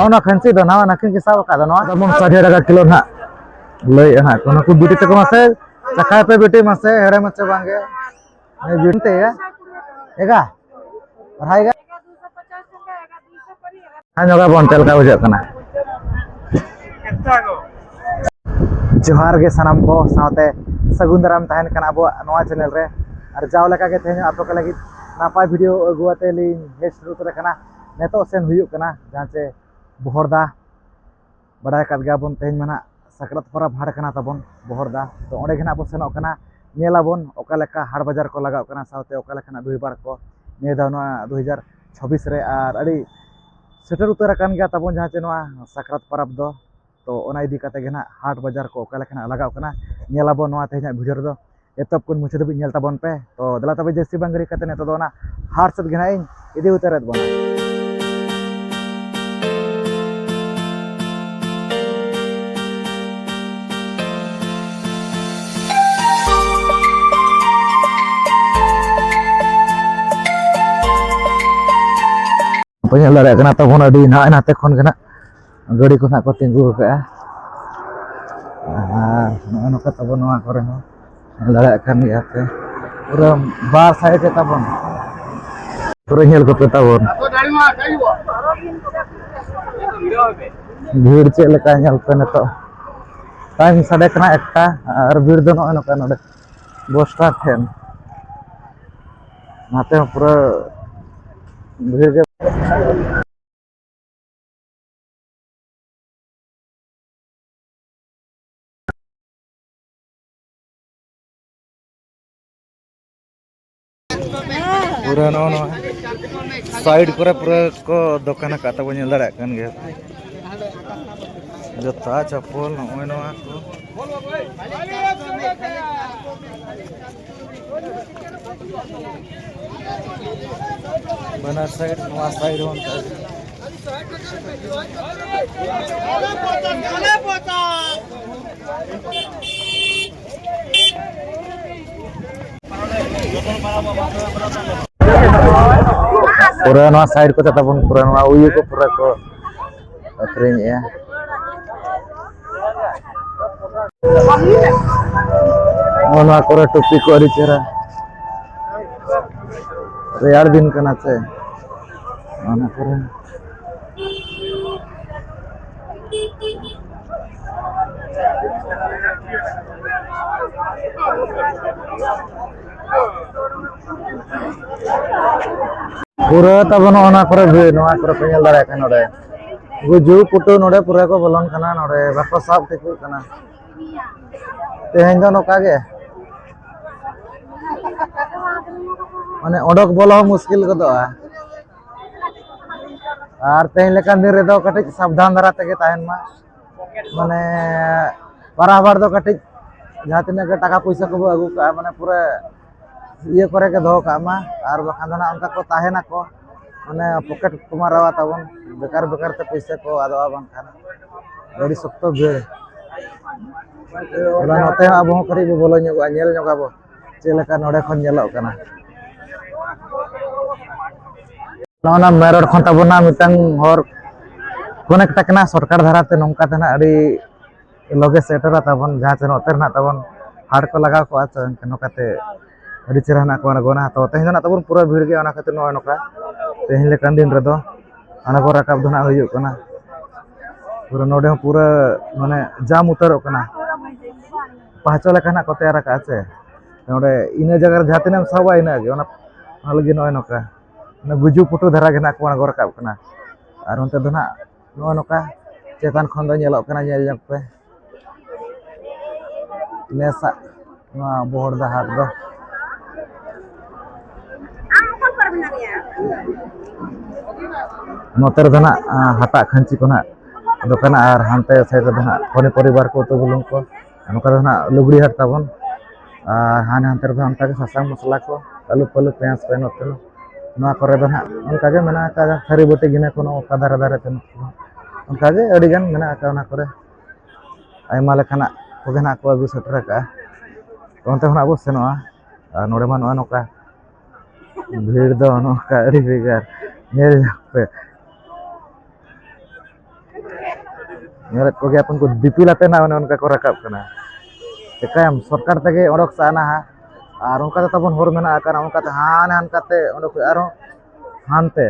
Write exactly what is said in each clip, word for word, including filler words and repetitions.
ᱚᱱᱟ ᱠᱷᱟᱹᱧᱪᱤ ᱫᱚ ᱱᱟᱣᱟ ᱱᱟᱹᱠᱤᱱ ᱜᱮ ᱥᱟᱵ ᱟᱠᱟᱫ ᱫᱚ ᱱᱚᱣᱟ᱾ ᱮᱢᱚᱱ ᱥᱟᱴ ᱴᱟᱠᱟ ᱠᱤᱞᱳ ᱱᱟᱦᱟᱜ ᱞᱟᱹᱭᱮᱫᱼᱟ ᱱᱟᱦᱟᱜ ᱠᱚ᱾ ᱱᱩᱠᱩ ᱵᱤᱴᱤ ᱛᱟᱠᱚ ᱢᱟᱥᱮ ᱪᱟᱠᱷᱟᱭ ᱯᱮ ᱵᱤᱴᱤ ᱢᱟᱥᱮ, ᱦᱮᱲᱮᱢ ᱢᱟᱪᱷᱟ ᱵᱟᱝ ᱜᱮ᱾ ᱱᱩᱭ ᱵᱤᱴᱤ ᱛᱮᱭᱟ᱾ ᱮᱜᱟ, ᱟᱲᱟᱭ ᱜᱟ᱾ ᱦᱮᱸ, ᱧᱚᱜ ᱟᱵᱚᱱ ᱪᱮᱫ ᱞᱮᱠᱟ ᱵᱩᱡᱷᱟᱹᱜ ᱠᱟᱱᱟ᱾ ᱡᱚᱦᱟᱨ ᱜᱮ ᱥᱟᱱᱟᱢ ᱠᱚ, ᱥᱟᱶᱛᱮ ᱥᱟᱹᱜᱩᱱ ᱫᱟᱨᱟᱢ ᱛᱟᱦᱮᱱ ᱠᱟᱱᱟ ᱟᱵᱚᱣᱟᱜ ᱱᱚᱣᱟ ᱪᱮᱱᱮᱞ ᱨᱮ᱾ ᱟᱨ ᱡᱟᱣ ᱞᱮᱠᱟ ᱜᱮ ᱛᱮᱦᱮᱧ ᱦᱚᱸ ᱟᱯᱮ ᱠᱚ ᱞᱟᱹᱜᱤᱫ ᱱᱟᱯᱟᱭ ᱵᱷᱤᱰᱤᱭᱳ ᱟᱹᱜᱩ ᱟᱛᱮ ᱞᱤᱧ ᱦᱮᱡ ᱥᱮᱴᱮᱨ ᱩᱛᱟᱹᱨ ᱟᱠᱟᱱᱟ᱾ ᱱᱤᱛᱚᱜ ᱥᱮᱱ ᱦᱩᱭᱩᱜ ᱠᱟᱱᱟ ᱡᱟᱦᱟᱸ ᱪᱮ ᱵᱚᱦᱚᱲᱫᱟ᱾ ᱵᱟᱰᱟᱭ ᱟᱠᱟᱫ ᱜᱮᱭᱟᱵᱚᱱ, ᱛᱮᱦᱮᱧ ᱢᱟ ᱱᱟᱦᱟᱜ ᱥᱟᱠᱨᱟᱛ ᱯᱚᱨᱚᱵᱽ ᱦᱟᱴ ᱠᱟᱱᱟ ᱛᱟᱵᱚᱱ ᱵᱚᱦᱚᱲᱫᱟ᱾ ᱛᱚ, ᱚᱸᱰᱮ ᱜᱮ ᱱᱟᱦᱟᱜ ᱵᱚᱱ ᱥᱮᱱᱚᱜ ᱠᱟᱱᱟ, ᱧᱮᱞᱟᱵᱚᱱ ᱚᱠᱟ ᱞᱮᱠᱟ ᱦᱟᱴ ᱵᱟᱡᱟᱨ ᱠᱚ ᱞᱟᱜᱟᱜ ᱠᱟᱱᱟ, ᱥᱟᱶᱛᱮ ᱚᱠᱟ ᱞᱮᱠᱟᱱᱟᱜ ᱵᱮᱵᱷᱟᱨ ᱠᱚ ᱱᱤᱭᱟᱹ ᱫᱷᱟᱣ ᱱᱚᱣᱟ ᱫᱩ ᱦᱟᱡᱟᱨ ᱪᱷᱟᱵᱵᱤᱥ ᱨᱮ᱾ ᱟᱨ ᱟᱹᱰᱤ ᱥᱮᱴᱮᱨ ᱩᱛᱟᱹᱨ ᱟᱠᱟᱱ ᱜᱮᱭᱟ ᱛᱟᱵᱚᱱ ᱡᱟᱦᱟᱸ ᱪᱮ ᱱᱚᱣᱟ ᱥᱟᱠᱨᱟᱛ ᱯᱚᱨᱚᱵᱽ ᱫᱚ᱾ ᱛᱚ, ᱚᱱᱟ ᱤᱫᱤ ᱠᱟᱛᱮ ᱜᱮ ᱱᱟᱦᱟᱜ ᱦᱟᱴ ᱵᱟᱡᱟᱨ ᱠᱚ ᱚᱠᱟ ᱞᱮᱠᱟᱱᱟᱜ ᱞᱟᱜᱟᱜ ᱠᱟᱱᱟ, ᱧᱮᱞᱟᱵᱚᱱ ᱱᱚᱣᱟ ᱛᱮᱦᱮᱧᱟᱜ ᱵᱷᱤᱰᱤᱭᱳ ᱨᱮᱫᱚ᱾ ᱮᱛᱚᱦᱚᱵ ᱠᱷᱚᱱ ᱢᱩᱪᱟᱹᱫ ᱫᱷᱟᱹᱵᱤᱡ ᱧᱮᱞ ᱛᱟᱵᱚᱱ ᱯᱮ᱾ ᱛᱚ, ᱫᱮᱞᱟ ᱛᱚᱵᱮ ᱡᱟᱹᱥᱛᱤ ᱵᱟᱝ ᱜᱟᱹᱲᱤ ᱠᱟᱛᱮ ᱱᱤᱛᱚᱜ ᱫᱚ ᱚᱱᱟ ᱦᱟᱴ ᱥᱮᱫ ᱜᱮ ᱱᱟᱦᱟᱜ ᱤᱧ ᱤᱫᱤ ᱩᱛᱟᱹᱨᱮᱫ ᱵᱚᱱᱟ᱾ ᱯᱮ ᱧᱮᱞ ᱫᱟᱲᱮᱭᱟᱜ ᱠᱟᱱᱟ ᱛᱟᱵᱚᱱ, ᱟᱹᱰᱤ ᱱᱟᱭ ᱱᱟᱛᱮ ᱠᱷᱚᱱ ᱜᱮ ᱱᱟᱜ ᱜᱟᱹᱰᱤ ᱠᱚ ᱱᱟᱜ ᱠᱚ ᱛᱤᱸᱜᱩ ᱟᱠᱟᱫᱼᱟ᱾ ᱟᱨ ᱱᱚᱜᱼᱚᱭ ᱱᱚᱝᱠᱟ ᱛᱟᱵᱚᱱ ᱱᱚᱣᱟ ᱠᱚᱨᱮ ᱦᱚᱸ ᱧᱮᱞ ᱫᱟᱲᱮᱭᱟᱜ ᱠᱟᱱ ᱜᱮᱭᱟ ᱯᱮ, ᱯᱩᱨᱟᱹ ᱵᱟᱨ ᱥᱟᱭᱤᱰ ᱨᱮ ᱛᱟᱵᱚᱱ᱾ ᱯᱩᱨᱟᱹ ᱧᱮᱞ ᱠᱚᱯᱮ ᱛᱟᱵᱚᱱ, ᱵᱷᱤᱲ ᱪᱮᱫ ᱞᱮᱠᱟ ᱧᱮᱞ ᱯᱮ ᱱᱤᱛᱚᱜ᱾ ᱴᱟᱭᱤᱢ ᱥᱟᱰᱮ ᱠᱟᱱᱟ ᱮᱠᱴᱟ, ᱟᱨ ᱵᱷᱤᱲ ᱫᱚ ᱱᱚᱜᱼᱚᱭ ᱱᱚᱝᱠᱟ ᱱᱚᱰᱮ ᱵᱚᱥ ᱥᱴᱮᱱᱰ ᱴᱷᱮᱱ᱾ ᱱᱟᱛᱮ ᱦᱚᱸ ᱯᱩᱨᱟᱹ ᱵᱷᱤᱲ ᱜᱮ᱾ ᱯᱩᱨᱟᱹ ᱱᱚᱜᱼᱚ ᱱᱚᱣᱟ ᱥᱟᱭᱤᱰ ᱠᱚᱨᱮ ᱯᱩᱨᱟᱹ ᱠᱚ ᱫᱚᱠᱟᱱ ᱟᱠᱟᱫ ᱛᱟᱵᱚᱱ, ᱧᱮᱞ ᱫᱟᱲᱮᱭᱟᱜ ᱠᱟᱱ ᱜᱮᱭᱟ᱾ ᱡᱩᱛᱟ, ᱪᱟᱯᱚᱞ, ᱱᱚᱜᱼᱚᱭ ᱱᱚᱣᱟ ᱠᱚ᱾ ᱵᱟᱱᱟᱨ ᱥᱟᱭᱤᱰ, ᱱᱚᱣᱟ ᱥᱟᱭᱤᱰ ᱦᱚᱸ ᱚᱱᱠᱟ ᱜᱮ᱾ ᱯᱩᱨᱟᱹ ᱱᱚᱣᱟ ᱥᱟᱭᱤᱰ ᱠᱚᱛᱮ ᱛᱟᱵᱚᱱ, ᱯᱩᱨᱟᱹ ᱱᱚᱣᱟ ᱩᱭᱩ ᱠᱚ ᱯᱩᱨᱟᱹ ᱠᱚ ᱟᱹᱠᱷᱨᱤᱧᱮᱜᱼᱟ᱾ ᱱᱚᱜᱼᱚ ᱱᱚᱣᱟ ᱠᱚᱨᱮ ᱴᱩᱯᱤ ᱠᱚ ᱟᱹᱰᱤ ᱪᱮᱦᱨᱟ, ᱨᱮᱭᱟᱲ ᱫᱤᱱ ᱠᱟᱱᱟ ᱥᱮ, ᱚᱱᱟ ᱠᱚᱨᱮ᱾ ᱯᱩᱨᱟᱹ ᱛᱟᱵᱚᱱ ᱱᱚᱜᱼᱚ ᱱᱚᱣᱟ ᱠᱚᱨᱮ ᱵᱷᱤᱲ, ᱱᱚᱣᱟ ᱠᱚᱨᱮ ᱯᱮ ᱧᱮᱞ ᱫᱟᱲᱮᱭᱟᱜ ᱠᱟᱱᱟ ᱱᱚᱰᱮ᱾ ᱜᱩᱡᱩ ᱯᱩᱴᱟᱹ ᱱᱚᱰᱮ ᱯᱩᱨᱟᱹ ᱠᱚ ᱵᱚᱞᱚᱱ ᱠᱟᱱᱟ, ᱱᱚᱰᱮ ᱵᱟᱠᱚ ᱥᱟᱵ ᱴᱷᱤᱠᱚᱜ ᱠᱟᱱᱟ᱾ ᱛᱮᱦᱮᱧ ᱫᱚ ᱱᱚᱝᱠᱟ ᱜᱮ, ᱢᱟᱱᱮ ᱚᱰᱚᱠ ᱵᱚᱞᱚ ᱦᱚᱸ ᱢᱩᱥᱠᱤᱞ ᱜᱚᱫᱚᱜᱼᱟ᱾ ᱟᱨ ᱛᱮᱦᱮᱧ ᱞᱮᱠᱟᱱ ᱫᱤᱱ ᱨᱮᱫᱚ ᱠᱟᱹᱴᱤᱡ ᱥᱟᱵᱫᱷᱟᱱ ᱫᱷᱟᱨᱟ ᱛᱮᱜᱮ ᱛᱟᱦᱮᱱ ᱢᱟ᱾ ᱢᱟᱱᱮ ᱯᱟᱨᱟ ᱦᱚᱲ ᱫᱚ ᱠᱟᱹᱴᱤᱡ ᱡᱟᱦᱟᱸ ᱛᱤᱱᱟᱹᱜ ᱜᱮ ᱴᱟᱠᱟ ᱯᱚᱭᱥᱟ ᱠᱚᱵᱚ ᱟᱹᱜᱩ ᱠᱟᱜᱼᱟ, ᱢᱟᱱᱮ ᱯᱩᱨᱟᱹ ᱤᱭᱟᱹ ᱠᱚᱨᱮ ᱜᱮ ᱫᱚᱦᱚ ᱠᱟᱜ ᱢᱟ, ᱟᱨ ᱵᱟᱠᱷᱟᱱ ᱫᱚ ᱱᱟᱜ ᱚᱱᱠᱟ ᱠᱚ ᱛᱟᱦᱮᱱᱟᱠᱚ, ᱢᱟᱱᱮ ᱯᱚᱠᱮᱴ ᱠᱚ ᱢᱟᱨᱟᱣᱟ ᱛᱟᱵᱚᱱ, ᱵᱮᱠᱟᱨ ᱵᱮᱠᱟᱨ ᱛᱮ ᱯᱚᱭᱥᱟ ᱠᱚ ᱟᱫᱚᱜᱼᱟ ᱵᱟᱝᱠᱷᱟᱱ᱾ ᱟᱹᱰᱤ ᱥᱚᱠᱛᱚ ᱵᱷᱤᱲ᱾ ᱚᱱᱟ ᱱᱚᱛᱮ ᱦᱚᱸ ᱟᱵᱚ ᱦᱚᱸ ᱠᱟᱹᱴᱤᱡ ᱵᱚ ᱵᱚᱞᱚ ᱧᱚᱜᱚᱜᱼᱟ, ᱧᱮᱞ ᱧᱚᱜᱟᱵᱚ ᱪᱮᱫ ᱞᱮᱠᱟ ᱱᱚᱰᱮ ᱠᱷᱚᱱ ᱧᱮᱞᱚᱜ ᱠᱟᱱᱟ᱾ ᱱᱚᱜᱼᱚ ᱱᱟ ᱢᱮᱱ ᱨᱳᱰ ᱠᱷᱚᱱ ᱛᱟᱵᱚᱱ ᱱᱟᱜ ᱢᱤᱫᱴᱟᱝ ᱦᱚᱨ ᱠᱚᱱᱮᱠᱴ ᱟᱠᱟᱱᱟ ᱥᱚᱨᱠᱟᱨ ᱫᱷᱟᱨᱟ ᱛᱮ, ᱱᱚᱝᱠᱟ ᱛᱮ ᱱᱟᱜ ᱟᱹᱰᱤ ᱞᱚᱜᱮ ᱥᱮᱴᱮᱨᱟ ᱛᱟᱵᱚᱱ, ᱡᱟᱦᱟᱸ ᱛᱮ ᱱᱚᱛᱮ ᱨᱮᱱᱟᱜ ᱛᱟᱵᱚᱱ ᱦᱟᱴ ᱠᱚ ᱞᱟᱜᱟᱣ ᱠᱚᱜᱼᱟ᱾ ᱛᱚ ᱮᱱᱠᱷᱟᱱ ᱱᱚᱝᱠᱟ ᱛᱮ ᱟᱹᱰᱤ ᱪᱮᱦᱨᱟ ᱱᱟᱜ ᱠᱚ ᱟᱬᱜᱚᱱᱟ᱾ ᱛᱚ ᱛᱮᱦᱮᱧ ᱫᱚ ᱱᱟᱜ ᱛᱟᱵᱚᱱ ᱯᱩᱨᱟᱹ ᱵᱷᱤᱲ ᱜᱮᱭᱟ, ᱚᱱᱟ ᱠᱷᱟᱹᱛᱤᱨ ᱱᱚᱜᱼᱚᱭ ᱱᱚᱝᱠᱟ ᱛᱮᱦᱮᱧ ᱞᱮᱠᱟᱱ ᱫᱤᱱ ᱨᱮᱫᱚ ᱚᱱᱟ ᱠᱚ ᱨᱟᱠᱟᱵ ᱫᱚ ᱱᱟᱜ ᱦᱩᱭᱩᱜ ᱠᱟᱱᱟ᱾ ᱯᱩᱨᱟᱹ ᱱᱚᱰᱮ ᱦᱚᱸ ᱯᱩᱨᱟᱹ ᱢᱟᱱᱮ ᱡᱟᱢ ᱩᱛᱟᱹᱨᱚᱜ ᱠᱟᱱᱟ, ᱯᱟᱦᱪᱟ ᱞᱮᱠᱟ ᱱᱟᱜ ᱠᱚ ᱛᱮᱭᱟᱨ ᱟᱠᱟᱫᱼᱟ ᱥᱮ᱾ ᱱᱚᱰᱮ ᱤᱱᱟᱹ ᱡᱟᱭᱜᱟ ᱨᱮ ᱡᱟᱦᱟᱸ ᱛᱤᱱᱟᱹᱜ ᱮᱢ ᱥᱟᱵᱟ ᱤᱱᱟᱹᱜ ᱜᱮ, ᱚᱱᱟ, ᱚᱱᱟ ᱞᱟᱹᱜᱤᱫ ᱱᱚᱜᱼᱚᱭ ᱱᱚᱝᱠᱟ ᱚᱱᱟ ᱜᱩᱡᱩ ᱯᱩᱴᱩ ᱫᱷᱟᱨᱟ ᱜᱮ ᱱᱟᱜ ᱠᱚ ᱟᱬᱜᱚ ᱨᱟᱠᱟᱵ ᱠᱟᱱᱟ᱾ ᱟᱨ ᱚᱱᱛᱮ ᱫᱚ ᱱᱟᱜ ᱱᱚᱜᱼᱚ ᱱᱚᱝᱠᱟ ᱪᱮᱛᱟᱱ ᱠᱷᱚᱱ ᱫᱚ ᱧᱮᱞᱚᱜ ᱠᱟᱱᱟ, ᱧᱮᱞ ᱧᱚᱜ ᱯᱮ᱾ ᱱᱮᱥᱟᱜ ᱱᱚᱣᱟ ᱵᱚᱦᱚᱲᱫᱟ ᱦᱟᱴ ᱫᱚ᱾ ᱱᱚᱛᱮ ᱨᱮᱫᱚ ᱱᱟᱜ, ᱟ, ᱦᱟᱴᱟᱜ ᱠᱷᱟᱹᱧᱪᱤ ᱠᱚ ᱱᱟᱜ ᱫᱚᱠᱟᱱᱟ, ᱟᱨ ᱦᱟᱱᱛᱮ ᱥᱟᱭᱤᱰ ᱨᱮᱫᱚ ᱱᱟᱜ ᱯᱚᱱᱤ ᱯᱚᱨᱤᱵᱟᱨ ᱠᱚ ᱩᱛᱩ ᱵᱩᱞᱩᱝ ᱠᱚ, ᱱᱚᱝᱠᱟ ᱫᱚ ᱱᱟᱜ ᱞᱩᱜᱽᱲᱤ ᱦᱟᱴ ᱛᱟᱵᱚᱱ᱾ ᱟᱨ ᱦᱟᱱᱮ ᱦᱟᱱᱛᱮ ᱨᱮᱫᱚ ᱚᱱᱠᱟ ᱜᱮ ᱥᱟᱥᱟᱝ ᱢᱚᱥᱞᱟ ᱠᱚ, ᱟᱹᱞᱩ ᱯᱟᱹᱞᱩ, ᱯᱮᱸᱭᱟᱡᱽ ᱯᱮᱸᱭᱟᱡᱽ ᱱᱚᱛᱮ ᱫᱚ᱾ ᱱᱚᱣᱟ ᱠᱚᱨᱮ ᱫᱚ ᱱᱟᱜ ᱚᱱᱠᱟ ᱜᱮ ᱢᱮᱱᱟᱜ ᱟᱠᱟᱫᱟ, ᱛᱷᱟᱹᱨᱤ ᱵᱟᱹᱴᱤ ᱜᱤᱱᱟᱹ ᱠᱚ ᱱᱚᱜᱼᱚ ᱱᱚᱝᱠᱟ ᱫᱷᱟᱨᱮ ᱫᱷᱟᱨᱮ ᱛᱮ ᱱᱚᱛᱮ ᱫᱚ᱾ ᱚᱱᱠᱟ ᱜᱮ ᱟᱹᱰᱤ ᱜᱟᱱ ᱢᱮᱱᱟᱜ ᱟᱠᱟᱫ ᱚᱱᱟ ᱠᱚᱨᱮ᱾ ᱟᱭᱢᱟ ᱞᱮᱠᱟᱱᱟᱜ ᱠᱚᱜᱮ ᱱᱟᱜ ᱠᱚ ᱟᱹᱜᱩ ᱥᱮᱴᱮᱨ ᱟᱠᱟᱫᱼᱟ᱾ ᱚᱱᱛᱮ ᱠᱷᱚᱱᱟᱜ ᱵᱚ ᱥᱮᱱᱚᱜᱼᱟ᱾ ᱟᱨ ᱱᱚᱰᱮ ᱢᱟ ᱱᱚᱜᱼᱚ ᱱᱚᱝᱠᱟ ᱵᱷᱤᱲ ᱫᱚ, ᱱᱚᱝᱠᱟ ᱟᱹᱰᱤ ᱵᱷᱮᱜᱟᱨ, ᱧᱮᱞ ᱧᱚᱜ ᱯᱮ᱾ ᱧᱮᱞᱮᱫ ᱠᱚᱜᱮᱭᱟ ᱯᱮ, ᱩᱱᱠᱩ ᱫᱤᱯᱤᱞ ᱟᱛᱮ ᱱᱟᱜ ᱚᱱᱮ ᱚᱱᱠᱟ ᱠᱚ ᱨᱟᱠᱟᱵ ᱠᱟᱱᱟ᱾ ᱪᱤᱠᱟᱹᱭᱟᱢ, ᱥᱚᱨᱠᱟᱨ ᱛᱮᱜᱮ ᱚᱰᱚᱠ ᱥᱟᱱᱟᱣᱟ᱾ ᱟᱨ ᱚᱱᱠᱟ ᱫᱚ ᱛᱟᱵᱚᱱ ᱦᱚᱨ ᱢᱮᱱᱟᱜᱼᱟ, ᱠᱟᱨᱚᱱ ᱚᱱᱠᱟᱛᱮ ᱦᱟᱱᱮ ᱦᱟᱱᱠᱟᱛᱮ ᱚᱰᱚᱠ ᱦᱩᱭᱩᱜᱼᱟ, ᱟᱨᱦᱚᱸ ᱦᱟᱱᱛᱮ᱾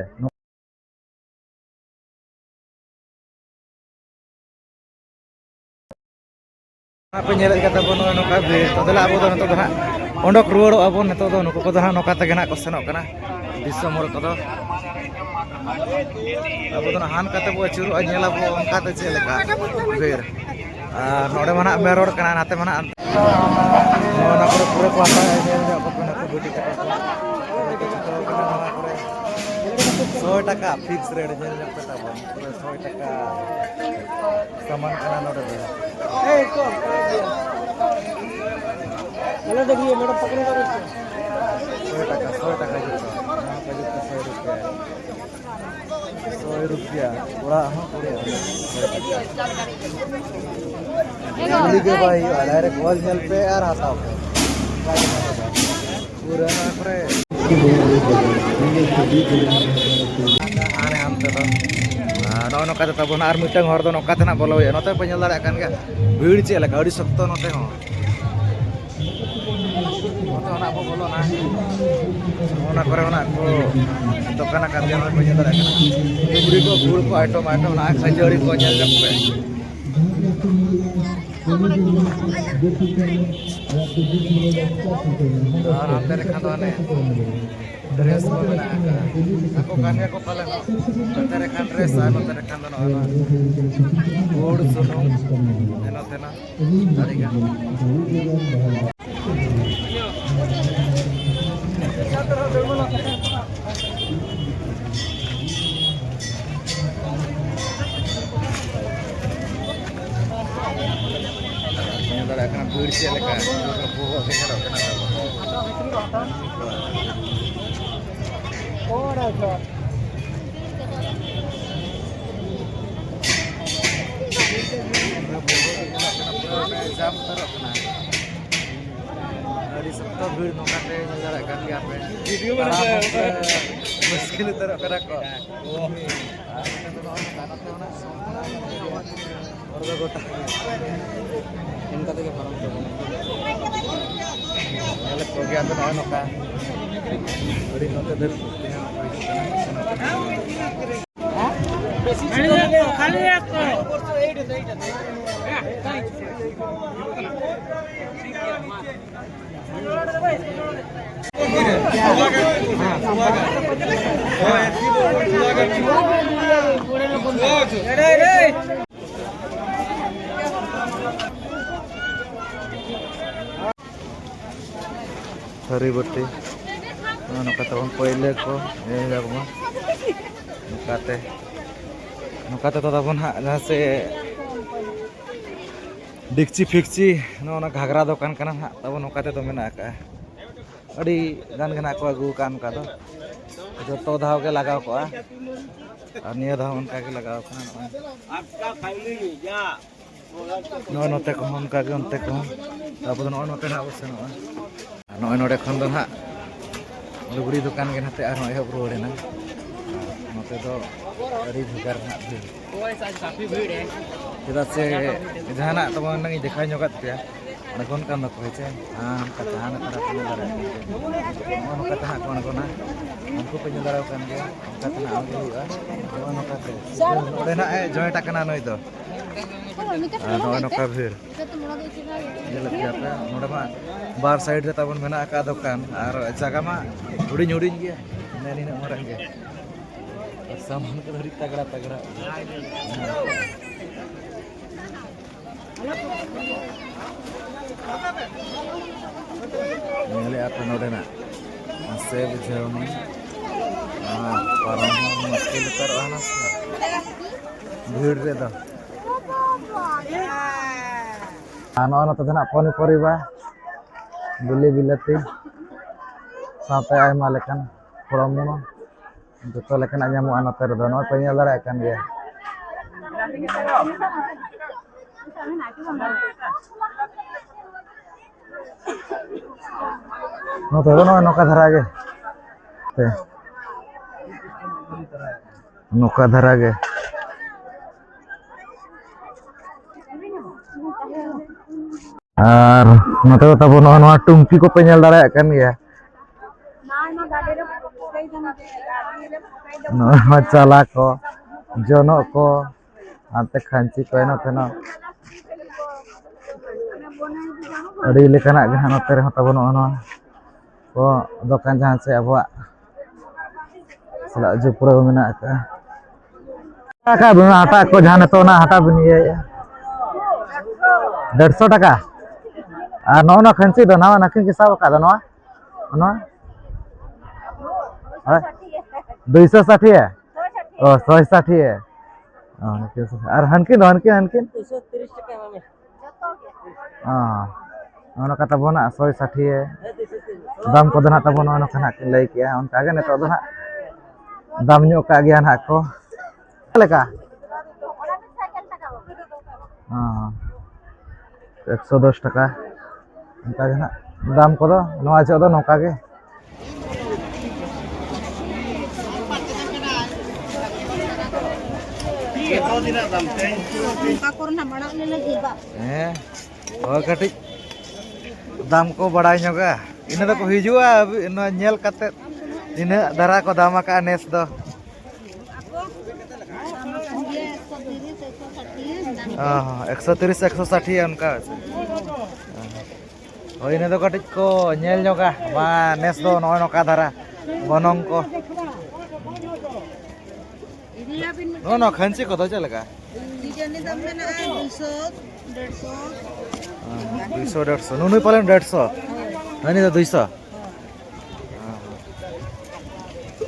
ᱯᱮ ᱧᱮᱞᱮᱫ ᱠᱟᱱ ᱛᱟᱵᱚᱱᱟ ᱱᱚᱜᱼᱚᱭ ᱱᱚᱝᱠᱟ ᱵᱷᱤᱲ᱾ ᱛᱚ ᱫᱮᱞᱟ, ᱟᱵᱚ ᱫᱚ ᱱᱤᱛᱚᱜ ᱫᱚ ᱦᱟᱸᱜ ᱚᱰᱚᱠ ᱨᱩᱣᱟᱹᱲᱚᱜ ᱟᱵᱚᱱ᱾ ᱱᱤᱛᱚᱜ ᱫᱚ ᱱᱩᱠᱩ ᱠᱚᱫᱚ ᱦᱟᱸᱜ ᱱᱚᱝᱠᱟ ᱛᱮᱜᱮ ᱦᱟᱸᱜ ᱠᱚ ᱥᱮᱱᱚᱜ ᱠᱟᱱᱟ, ᱫᱤᱥᱚᱢ ᱦᱚᱲ ᱠᱚᱫᱚ᱾ ᱟᱵᱚ ᱫᱚ ᱦᱟᱸᱜ ᱦᱟᱱ ᱠᱟᱛᱮ ᱵᱚ ᱟᱹᱪᱩᱨᱚᱜᱼᱟ, ᱧᱮᱞ ᱟᱵᱚ ᱚᱱᱠᱟᱛᱮ ᱪᱮᱫ ᱞᱮᱠᱟ ᱵᱷᱤᱲ᱾ ᱟᱨ ᱱᱚᱰᱮ ᱢᱟ ᱱᱟᱜ ᱢᱮᱱ ᱨᱳᱰ ᱠᱟᱱᱟ, ᱱᱟᱛᱮ ᱢᱟ ᱱᱟᱜ ᱱᱚᱣᱟ ᱠᱚᱨᱮ ᱯᱩᱨᱟᱹ ᱠᱚ ᱦᱟᱛᱟᱣᱮᱫᱼᱟ, ᱧᱮᱞ ᱧᱚᱜ ᱠᱚᱯᱮ ᱱᱩᱠᱩ ᱵᱤᱴᱤ ᱛᱟᱠᱚ ᱠᱚ᱾ ᱡᱚᱛᱚ ᱠᱚ ᱪᱷᱩᱴᱟᱹᱣ ᱠᱟᱱᱟ ᱱᱚᱣᱟ ᱠᱚᱨᱮ᱾ ᱥᱚᱭ ᱴᱟᱠᱟ ᱯᱷᱤᱠᱥ ᱨᱮᱴ, ᱧᱮᱞ ᱧᱚᱜ ᱯᱮ ᱛᱟᱵᱚᱱ, ᱯᱩᱨᱟᱹ ᱥᱚᱭ ᱴᱟᱠᱟ ᱥᱟᱢᱟᱱ ᱠᱟᱱᱟ ᱱᱚᱰᱮ ᱫᱚ᱾ ᱥᱚᱭ ᱴᱟᱠᱟ, ᱥᱚᱭ ᱴᱟᱠᱟ ᱡᱩᱛᱟᱹ, ᱱᱚᱣᱟ ᱠᱚ ᱡᱩᱛᱟᱹ ᱥᱚᱭ ᱨᱩᱯᱤᱭᱟ᱾ ᱥᱚᱭ ᱨᱩᱯᱤᱭᱟ, ᱚᱲᱟᱜ ᱦᱚᱸ ᱠᱩᱲᱤ ᱦᱚᱸ᱾ ᱠᱩᱞᱤ ᱜᱮ ᱵᱟᱭ ᱦᱩᱭᱩᱜᱼᱟ, ᱰᱟᱭᱨᱮᱠᱴ ᱚᱞ ᱧᱮᱞ ᱯᱮ ᱟᱨ ᱦᱟᱛᱟᱣ ᱯᱮ᱾ ᱯᱩᱨᱟᱹ ᱱᱚᱣᱟ ᱠᱚᱨᱮ᱾ ᱦᱟᱱᱮ ᱦᱟᱱᱛᱮ ᱫᱚ᱾ ᱟᱨ ᱱᱚᱜᱼᱚ ᱱᱚᱝᱠᱟ ᱛᱮ ᱛᱟᱵᱚᱱ ᱟᱨ ᱢᱤᱫᱴᱟᱝ ᱦᱚᱨ ᱫᱚ ᱱᱚᱝᱠᱟ ᱛᱮ ᱱᱟᱜ ᱵᱚᱞᱚ ᱦᱩᱭᱩᱜᱼᱟ᱾ ᱱᱚᱛᱮ ᱯᱮ ᱧᱮᱞ ᱫᱟᱲᱮᱭᱟᱜ ᱠᱟᱱ ᱜᱮᱭᱟ, ᱵᱷᱤᱲ ᱪᱮᱫ ᱞᱮᱠᱟ, ᱟᱹᱰᱤ ᱥᱚᱠᱛᱚ ᱱᱚᱛᱮ ᱦᱚᱸ᱾ ᱱᱚᱛᱮ ᱚᱱᱟ ᱠᱚ ᱵᱚᱞᱚᱱᱟ᱾ ᱚᱱᱟ ᱠᱚᱨᱮ ᱚᱱᱟ ᱠᱚ ᱫᱚᱠᱟᱱ ᱟᱠᱟᱫ ᱜᱮᱭᱟ, ᱚᱱᱟ ᱠᱚ ᱧᱮᱞ ᱫᱟᱲᱮᱭᱟᱜ ᱠᱟᱱᱟ᱾ ᱰᱩᱝᱨᱤ ᱠᱚ, ᱜᱩᱲ ᱠᱚ, ᱟᱭᱴᱚᱢ, ᱟᱭᱴᱚᱢ, ᱚᱱᱟ ᱠᱷᱟᱹᱡᱟᱹᱲᱤ ᱠᱚ ᱧᱮᱞ ᱧᱚᱜ ᱯᱮ᱾ ᱟᱨ ᱦᱟᱱᱛᱮ ᱨᱮ ᱠᱷᱟᱱ ᱫᱚ ᱦᱟᱱᱮ ᱰᱨᱮᱥ ᱠᱚ ᱢᱮᱱᱟᱜ ᱟᱠᱟᱫᱼᱟ᱾ ᱟᱠᱚ ᱠᱟᱱ ᱜᱮᱭᱟ ᱠᱚ ᱯᱟᱞᱮᱱ᱾ ᱱᱚᱛᱮ ᱨᱮ ᱠᱷᱟᱱ ᱰᱨᱮᱥ ᱟᱨ ᱱᱚᱛᱮ ᱨᱮ ᱠᱷᱟᱱ ᱫᱚ ᱱᱚᱜᱼᱚᱭ ᱱᱚᱣᱟ ᱜᱩᱲ, ᱥᱩᱱᱩᱢ, ᱦᱮᱱᱟ ᱛᱮᱱᱟ᱾ ᱟᱹᱰᱤ ᱜᱟᱱ᱾ ᱧᱮᱞ ᱫᱟᱲᱮᱭᱟᱜ ᱠᱟᱱᱟ ᱵᱷᱤᱲ ᱪᱮᱫ ᱞᱮᱠᱟ, ᱵᱚᱦᱚᱜ ᱜᱮ ᱧᱮᱞᱚᱜ ᱠᱟᱱᱟ᱾ ᱯᱩᱨᱟᱹ ᱵᱚᱦᱚᱜ ᱜᱮ ᱧᱮᱞᱚᱜ ᱠᱟᱱᱟ, ᱯᱩᱨᱟᱹ ᱡᱟᱢ ᱩᱛᱟᱹᱨᱚᱜ ᱠᱟᱱᱟ᱾ ᱟᱹᱰᱤ ᱥᱚᱠᱛᱚ ᱵᱷᱤᱲ ᱱᱚᱝᱠᱟᱛᱮ ᱧᱮᱞ ᱫᱟᱲᱮᱭᱟᱜ ᱠᱟᱱ ᱜᱮᱭᱟ ᱯᱮ᱾ ᱵᱷᱤᱰᱤᱭᱳ ᱵᱮᱱᱟᱣ ᱛᱟᱲᱟᱢ ᱯᱮ᱾ ᱦᱚᱸ ᱯᱮ ᱢᱩᱥᱠᱤᱞ ᱩᱛᱟᱹᱨᱚᱜ ᱠᱟᱱᱟ ᱠᱚ᱾ ᱟᱨ ᱱᱚᱛᱮ ᱫᱚ ᱱᱚᱜᱼᱚᱭ ᱱᱚᱝᱠᱟ, ᱱᱚᱛᱮ ᱠᱷᱚᱱᱟᱜ ᱦᱚᱲ ᱫᱚ ᱜᱚᱴᱟ ᱜᱮ᱾ ᱤᱱᱠᱟ ᱛᱮᱜᱮ ᱯᱟᱨᱚᱢ ᱦᱚᱪᱚ ᱵᱚᱱᱟ᱾ ᱧᱮᱞᱮᱫ ᱠᱚᱜᱮᱭᱟ ᱯᱮ ᱱᱚᱜᱼᱚᱭ ᱱᱚᱝᱠᱟ᱾ ᱟᱹᱰᱤ ᱱᱚᱛᱮ ᱫᱷᱟᱹᱨᱤᱡ ᱠᱚ ᱦᱤᱡᱩᱜ ᱠᱟᱱᱟ᱾ ᱛᱷᱟᱹᱨᱤ ᱵᱟᱹᱴᱤ᱾ ᱱᱚᱜᱼᱚ ᱱᱚᱝᱠᱟ ᱛᱟᱵᱚᱱ ᱯᱟᱹᱭᱞᱟᱹ ᱠᱚ, ᱮᱦᱚᱵ ᱢᱟ᱾ ᱱᱚᱝᱠᱟᱛᱮ, ᱱᱚᱝᱠᱟᱛᱮ ᱫᱚ ᱛᱟᱵᱚᱱ ᱦᱟᱸᱜ ᱡᱟᱦᱟᱸ ᱥᱮ ᱰᱮᱠᱪᱤ ᱯᱷᱮᱠᱪᱤ, ᱱᱚᱜᱼᱚ ᱱᱟ ᱜᱷᱟᱜᱽᱨᱟ ᱫᱚᱠᱟᱱ ᱠᱟᱱᱟ ᱦᱟᱸᱜ ᱛᱟᱵᱚᱱ, ᱱᱚᱝᱠᱟ ᱛᱮᱫᱚ ᱢᱮᱱᱟᱜ ᱟᱠᱟᱫᱼᱟ᱾ ᱟᱹᱰᱤ ᱜᱟᱱ ᱜᱮ ᱱᱟᱜ ᱠᱚ ᱟᱹᱜᱩ ᱟᱠᱟᱫᱼᱟ ᱚᱱᱠᱟ ᱫᱚ᱾ ᱡᱚᱛᱚ ᱫᱷᱟᱣ ᱜᱮ ᱞᱟᱜᱟᱣ ᱠᱚᱜᱼᱟ᱾ ᱟᱨ ᱱᱤᱭᱟᱹ ᱫᱷᱟᱣ ᱚᱱᱠᱟ ᱜᱮ ᱞᱟᱜᱟᱣ ᱠᱟᱱᱟ ᱱᱚᱜᱼᱚᱭ᱾ ᱱᱚᱜᱼᱚᱭ ᱱᱚᱛᱮ ᱠᱚᱦᱚᱸ ᱚᱱᱠᱟ ᱜᱮ, ᱚᱱᱛᱮ ᱠᱚᱦᱚᱸ᱾ ᱟᱵᱚ ᱫᱚ ᱱᱚᱜᱼᱚᱭ ᱱᱚᱛᱮ ᱱᱟᱜ ᱵᱚ ᱥᱮᱱᱚᱜᱼᱟ᱾ ᱟᱨ ᱱᱚᱜᱼᱚᱭ ᱱᱚᱰᱮ ᱠᱷᱚᱱ ᱫᱚ ᱱᱟᱜ ᱞᱩᱜᱽᱲᱤ ᱫᱚᱠᱟᱱ ᱜᱮ ᱱᱟᱛᱮ ᱟᱨᱦᱚᱸ ᱮᱦᱚᱵ ᱨᱩᱣᱟᱹᱲ ᱮᱱᱟ᱾ ᱱᱚᱛᱮ ᱫᱚ ᱟᱹᱰᱤ ᱵᱷᱮᱜᱟᱨ ᱱᱟᱜ ᱵᱷᱤᱲ᱾ ᱪᱮᱫᱟᱜ ᱥᱮ ᱡᱟᱦᱟᱱᱟᱜ ᱛᱟᱵᱚᱱ ᱮᱱᱟᱝ ᱤᱧ ᱫᱮᱠᱷᱟᱣ ᱧᱚᱜᱟᱫ ᱯᱮᱭᱟ, ᱚᱸᱰᱮ ᱠᱷᱚᱱ ᱠᱟᱱ ᱫᱚᱠᱚ ᱦᱮᱸ ᱪᱮ, ᱦᱮᱸ, ᱚᱱᱠᱟ ᱛᱟᱦᱮᱸ ᱞᱮᱠᱟ ᱠᱚ ᱧᱮᱞ ᱫᱟᱲᱮᱭᱟᱜ ᱠᱟᱱᱟ᱾ ᱱᱚᱜᱼᱚ ᱱᱚᱝᱠᱟ ᱛᱮ ᱦᱟᱸᱜ ᱠᱚ ᱟᱬᱜᱚᱱᱟ, ᱩᱱᱠᱩ ᱯᱮ ᱧᱮᱞ ᱫᱟᱲᱮᱭᱟᱠᱚ ᱠᱟᱱ ᱜᱮᱭᱟ, ᱚᱱᱠᱟ ᱛᱮ ᱦᱟᱸᱜ ᱟᱬᱜᱚ ᱦᱩᱭᱩᱜᱼᱟ᱾ ᱱᱚᱜᱼᱚ ᱱᱚᱝᱠᱟ ᱛᱮ ᱱᱚᱰᱮ ᱱᱟᱜ ᱮ ᱡᱚᱭᱮᱱᱴ ᱟᱠᱟᱱᱟ ᱱᱩᱭ ᱫᱚ᱾ ᱟᱨ ᱱᱚᱜᱼᱚᱭ ᱱᱚᱝᱠᱟ ᱵᱷᱤᱲ᱾ ᱧᱮᱞᱮᱫ ᱜᱮᱭᱟ ᱯᱮ, ᱱᱚᱰᱮ ᱢᱟ ᱵᱟᱨ ᱥᱟᱭᱤᱰ ᱨᱮ ᱛᱟᱵᱚᱱ ᱢᱮᱱᱟᱜ ᱟᱠᱟᱫ ᱫᱚᱠᱟᱱ, ᱟᱨ ᱡᱟᱭᱜᱟ ᱢᱟ ᱦᱩᱰᱤᱧ ᱦᱩᱰᱤᱧ ᱜᱮᱭᱟ, ᱱᱮ ᱱᱤᱱᱟᱹᱜ ᱢᱟᱨᱟᱝ ᱜᱮ᱾ ᱟᱨ ᱥᱟᱢᱟᱱ ᱠᱚ ᱟᱹᱰᱤ ᱛᱟᱜᱲᱟ ᱛᱟᱜᱲᱟ᱾ ᱧᱮᱞᱮᱫᱼᱟ ᱯᱮ ᱱᱚᱰᱮᱱᱟᱜ, ᱢᱟᱥᱮ ᱵᱩᱡᱷᱟᱹᱣ ᱢᱮ, ᱟᱨ ᱯᱟᱨᱚᱢ ᱦᱚᱸ ᱢᱩᱥᱠᱤᱞ ᱩᱛᱟᱹᱨᱚᱜᱼᱟ ᱱᱟᱥᱮ ᱵᱷᱤᱲ ᱨᱮᱫᱚ᱾ ᱟᱨ ᱱᱚᱜᱼᱚ ᱱᱚᱛᱮ ᱫᱚ ᱱᱟᱜ ᱯᱚᱱᱤ ᱯᱚᱨᱤᱵᱟ, ᱵᱤᱞᱤ ᱵᱤᱞᱟᱹᱛᱤ, ᱥᱟᱶᱛᱮ ᱟᱭᱢᱟ ᱞᱮᱠᱟᱱ ᱯᱷᱚᱲᱚᱢ ᱢᱚᱱᱚ, ᱡᱚᱛᱚ ᱞᱮᱠᱟᱱᱟᱜ ᱧᱟᱢᱚᱜᱼᱟ ᱱᱚᱛᱮ ᱨᱮᱫᱚ᱾ ᱱᱚᱜᱼᱚᱭ ᱯᱮ ᱧᱮᱞ ᱫᱟᱲᱮᱭᱟᱜ ᱠᱟᱱ ᱜᱮᱭᱟ᱾ ᱱᱚᱛᱮ ᱫᱚ ᱱᱚᱜᱼᱚᱭ ᱱᱚᱝᱠᱟ ᱫᱷᱟᱨᱟ ᱜᱮ᱾ ᱦᱮᱸ᱾ ᱱᱚᱝᱠᱟ ᱫᱷᱟᱨᱟ ᱜᱮ᱾ ᱟᱨ ᱱᱚᱛᱮ ᱫᱚ ᱛᱟᱵᱚ ᱱᱚᱜᱼᱚ ᱱᱚᱣᱟ ᱴᱩᱝᱠᱤ ᱠᱚᱯᱮ ᱧᱮᱞ ᱫᱟᱲᱮᱭᱟᱜ ᱠᱟᱱ ᱜᱮᱭᱟ᱾ ᱱᱚᱜᱼᱚ ᱱᱚᱣᱟ ᱪᱟᱞᱟ ᱠᱚ, ᱡᱚᱱᱚᱜ ᱠᱚ, ᱦᱟᱱᱛᱮ ᱠᱷᱟᱧᱪᱤ ᱠᱚ, ᱱᱚᱛᱮ ᱱᱚᱣᱟ ᱟᱹᱰᱤ ᱞᱮᱠᱟᱱᱟᱜ ᱜᱮ ᱦᱟᱸᱜ ᱱᱚᱛᱮ ᱨᱮᱦᱚᱸ ᱛᱟᱵᱚ ᱱᱚᱜᱼᱚ ᱱᱚᱣᱟ ᱠᱚ ᱫᱚᱠᱟᱱ, ᱡᱟᱦᱟᱸ ᱪᱮ ᱟᱵᱚᱣᱟᱜ ᱥᱟᱞᱟᱜ ᱡᱚᱯᱲᱟᱣ ᱢᱮᱱᱟᱜ ᱟᱠᱟᱫᱼᱟ᱾ ᱦᱟᱴᱟᱜ ᱵᱤᱱ, ᱦᱟᱴᱟᱜ ᱠᱚ ᱡᱟᱦᱟᱸ ᱱᱤᱛᱚᱜ ᱚᱱᱟ ᱦᱟᱴᱟᱜ ᱵᱤᱱ ᱤᱭᱟᱹᱭᱮᱫᱼᱟ, ᱰᱮᱲᱥᱚ ᱴᱟᱠᱟ᱾ ᱟᱨ ᱱᱚᱜᱼᱚ ᱱᱚᱣᱟ ᱠᱷᱟᱹᱧᱪᱤ ᱫᱚ ᱱᱟᱣᱟ ᱱᱟᱹᱠᱤᱱ ᱜᱮ ᱥᱟᱵ ᱟᱠᱟᱫ ᱫᱚ ᱱᱚᱣᱟ, ᱱᱚᱣᱟ? ᱦᱳᱭ᱾ ᱫᱩᱭᱥᱚ ᱥᱟᱴᱷᱤᱭᱟ? ᱚ, ᱥᱚᱭ ᱥᱟᱴᱷᱤᱭᱟ᱾ ᱚ, ᱱᱟᱹᱠᱤᱱ ᱥᱚᱭ᱾ ᱟᱨ ᱦᱟᱱᱠᱤᱱ ᱫᱚ, ᱦᱟᱱᱠᱤᱱ, ᱦᱟᱱᱠᱤᱱ? ᱚ, ᱚᱱᱟ ᱠᱟᱛᱷᱟ ᱵᱚᱱ ᱥᱚᱭ ᱥᱟᱴᱷᱤᱭᱟ᱾ ᱫᱟᱢ ᱠᱚᱫᱚ ᱱᱟᱜ ᱛᱟᱵᱚᱱ ᱱᱚᱜᱼᱚ ᱱᱚᱝᱠᱟ ᱱᱟᱜ ᱠᱤᱱ ᱞᱟᱹᱭ ᱠᱮᱜᱼᱟ, ᱚᱱᱠᱟ ᱜᱮ ᱱᱤᱛᱚᱜ ᱫᱚ ᱱᱟᱜ ᱫᱟᱢ ᱧᱚᱜ ᱠᱟᱜ ᱜᱮᱭᱟ ᱱᱟᱜ ᱠᱚ᱾ ᱪᱮᱫ ᱞᱮᱠᱟ? ᱦᱚᱸ, ᱮᱠᱥᱚ ᱫᱚᱥ ᱴᱟᱠᱟ᱾ ᱚᱱᱠᱟ ᱜᱮ ᱱᱟᱜ ᱫᱟᱢ ᱠᱚᱫᱚ ᱱᱚᱣᱟ ᱡᱚᱦᱚᱜ ᱫᱚ ᱱᱚᱝᱠᱟ ᱜᱮ᱾ ᱚᱱᱠᱟ ᱠᱚᱨᱮᱱᱟᱜ ᱢᱟᱲᱟᱝ ᱞᱮ ᱞᱟᱹᱜᱤᱫ ᱵᱟ᱾ ᱦᱮᱸ, ᱦᱳᱭ, ᱠᱟᱹᱴᱤᱡ ᱫᱟᱢ ᱠᱚ ᱵᱟᱲᱟᱭ ᱧᱚᱜᱟ᱾ ᱤᱱᱟᱹ ᱫᱚᱠᱚ ᱦᱤᱡᱩᱜᱼᱟ, ᱟᱵ-, ᱱᱚᱣᱟ ᱧᱮᱞ ᱠᱟᱛᱮᱫ ᱛᱤᱱᱟᱹᱜ ᱫᱷᱟᱨᱟ ᱠᱚ ᱫᱟᱢ ᱟᱠᱟᱫᱼᱟ ᱱᱮᱥ ᱫᱚ᱾ ᱚ ᱦᱚᱸ, ᱮᱠᱥᱚ ᱛᱤᱨᱤᱥ, ᱮᱠᱥᱚ ᱥᱟᱴᱷᱤ ᱚᱱᱠᱟ᱾ ᱦᱳᱭ, ᱤᱱᱟᱹ ᱫᱚ ᱠᱟᱹᱴᱤᱡ ᱠᱚ ᱧᱮᱞ ᱧᱚᱜᱟ, ᱢᱟ ᱱᱮᱥ ᱫᱚ ᱱᱚᱜᱼᱚᱭ ᱱᱚᱝᱠᱟ ᱫᱷᱟᱨᱟ ᱜᱚᱱᱚᱝ ᱠᱚ᱾ ᱱᱚᱜᱼᱚ ᱱᱚᱣᱟ ᱠᱷᱟᱹᱧᱪᱤ ᱠᱚᱫᱚ ᱪᱮᱫ ᱞᱮᱠᱟ? ᱰᱤᱡᱟᱭᱤᱱ ᱫᱟᱢ ᱢᱮᱱᱟᱜᱼᱟ ᱫᱩᱭᱥᱚ, ᱰᱮᱲᱥᱚ᱾ ᱦᱮᱸ, ᱫᱩᱭᱥᱚ, ᱰᱮᱲᱥᱚ᱾ ᱱᱩᱱᱩᱭ ᱯᱟᱞᱮᱱ ᱰᱮᱲᱥᱚ᱾ ᱦᱳᱭ᱾ ᱦᱟᱹᱱᱤ ᱫᱚ ᱫᱩᱭᱥᱚ᱾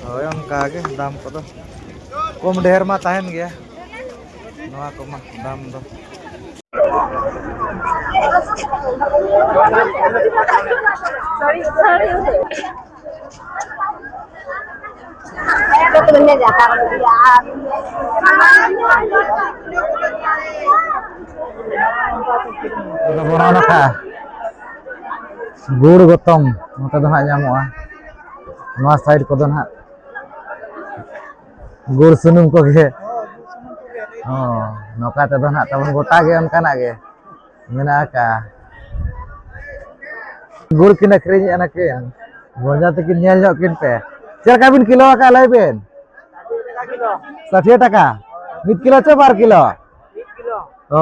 ᱦᱳᱭ, ᱚᱱᱠᱟ ᱜᱮ ᱫᱟᱢ ᱠᱚᱫᱚ ᱠᱚᱢ ᱰᱷᱮᱨ ᱢᱟ ᱛᱟᱦᱮᱱ ᱜᱮᱭᱟ᱾ ᱱᱚᱣᱟ ᱠᱚᱢᱟ ᱫᱟᱢ ᱫᱚ᱾ ᱟᱫᱚ ᱵᱚᱱ ᱚᱱᱠᱟ᱾ ᱜᱩᱲ ᱜᱚᱛᱚᱢ ᱱᱚᱛᱮ ᱫᱚ ᱦᱟᱸᱜ ᱧᱟᱢᱚᱜᱼᱟ᱾ ᱱᱚᱣᱟ ᱥᱟᱭᱤᱰ ᱠᱚᱫᱚ ᱦᱟᱸᱜ ᱜᱩᱲ ᱥᱩᱱᱩᱢ ᱠᱚᱜᱮ᱾ ᱦᱚᱸ, ᱱᱚᱝᱠᱟ ᱛᱮᱫᱚ ᱦᱟᱸᱜ ᱛᱟᱵᱚᱱ ᱜᱚᱴᱟ ᱜᱮ ᱚᱱᱠᱟᱱᱟᱜ ᱜᱮ ᱢᱮᱱᱟᱜ ᱟᱠᱟᱜᱼᱟ᱾ ᱜᱩᱲ ᱠᱤᱱ ᱟᱹᱠᱷᱨᱤᱧᱮᱫᱼᱟ ᱱᱟᱹᱠᱤᱱ᱾ ᱵᱚᱭᱦᱟ ᱛᱟᱹᱠᱤᱱ ᱧᱮᱞ ᱧᱚᱜ ᱠᱤᱱ ᱯᱮ᱾ ᱪᱮᱫ ᱞᱮᱠᱟ ᱵᱤᱱ ᱠᱤᱞᱳ ᱟᱠᱟᱫᱼᱟ ᱞᱟᱹᱭ ᱵᱤᱱ? ᱥᱟᱴᱷᱤᱭᱟ ᱴᱟᱠᱟ᱾ ᱢᱤᱫ ᱠᱤᱞᱳ ᱪᱮ ᱵᱟᱨ ᱠᱤᱞᱳ? ᱚ,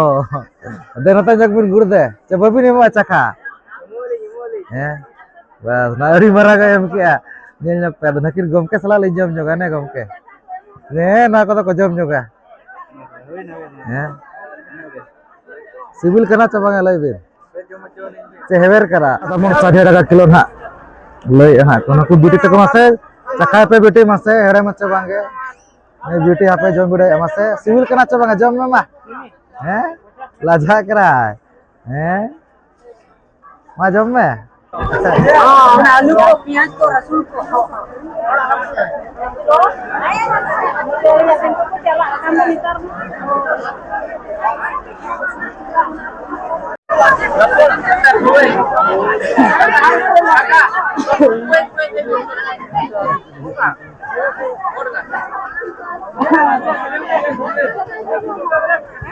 ᱫᱮ ᱱᱚᱛᱮ ᱧᱚᱜ ᱵᱤᱱ ᱜᱩᱲ ᱫᱮ᱾ ᱪᱮ ᱵᱟᱹᱵᱤᱱ ᱮᱢᱚᱜᱼᱟ ᱪᱟᱠᱷᱟ? ᱦᱮᱸ, ᱵᱟᱥ, ᱱᱚᱣᱟ ᱟᱹᱰᱤ ᱢᱟᱨᱟᱝ ᱮ ᱮᱢ ᱠᱮᱜᱼᱟ᱾ ᱧᱮᱞ ᱧᱚᱜ ᱯᱮ, ᱟᱫᱚ ᱱᱟᱹᱠᱤᱱ ᱜᱚᱢᱠᱮ ᱥᱟᱞᱟᱜ ᱞᱤᱧ ᱡᱚᱢ ᱧᱚᱜᱟ, ᱦᱮᱸ ᱜᱚᱢᱠᱮ? ᱦᱮᱸ, ᱱᱚᱣᱟ ᱠᱚᱫᱚ ᱠᱚ ᱡᱚᱢ ᱧᱚᱜᱟ᱾ ᱦᱮᱸ, ᱥᱤᱵᱤᱞ ᱠᱟᱱᱟ ᱪᱮ ᱵᱟᱝᱟ ᱞᱟᱹᱭ ᱵᱤᱱ? ᱪᱮ ᱦᱮᱣᱮᱨ ᱠᱟᱱᱟ? ᱟᱫᱚ ᱢᱚᱱ ᱥᱟᱴᱷᱤᱭᱟ ᱴᱟᱠᱟ ᱠᱤᱞᱳ ᱱᱟᱦᱟᱜ ᱞᱟᱹᱭᱮᱫᱼᱟ ᱱᱟᱦᱟᱜ᱾ ᱚᱱᱟ ᱠᱚ ᱵᱤᱴᱤ ᱛᱟᱠᱚ ᱢᱟᱥᱮ, ᱪᱟᱠᱷᱟᱭ ᱯᱮ ᱵᱤᱴᱤ ᱢᱟᱥᱮ, ᱦᱮᱲᱮᱢ ᱢᱟᱪᱮ ᱵᱟᱝᱜᱮ᱾ ᱱᱩᱭ ᱵᱤᱴᱤ ᱦᱟᱯᱮ ᱡᱚᱢ ᱵᱤᱰᱟᱹᱣ ᱢᱟᱥᱮ, ᱥᱤᱵᱤᱞ ᱠᱟᱱᱟ ᱪᱮ ᱵᱟᱝᱟ? ᱡᱚᱢ ᱢᱮ ᱢᱟ᱾ ᱦᱮᱸ, ᱞᱟᱡᱟᱜ ᱠᱟᱱᱟᱭ᱾ ᱦᱮᱸ, ᱢᱟ ᱡᱚᱢ ᱢᱮ᱾ ᱦᱮᱸ, ᱚᱱᱟ ᱟᱹᱞᱩ ᱠᱚ, ᱯᱮᱸᱭᱟᱡᱽ ᱠᱚ, ᱨᱟᱹᱥᱩᱱ ᱠᱚ᱾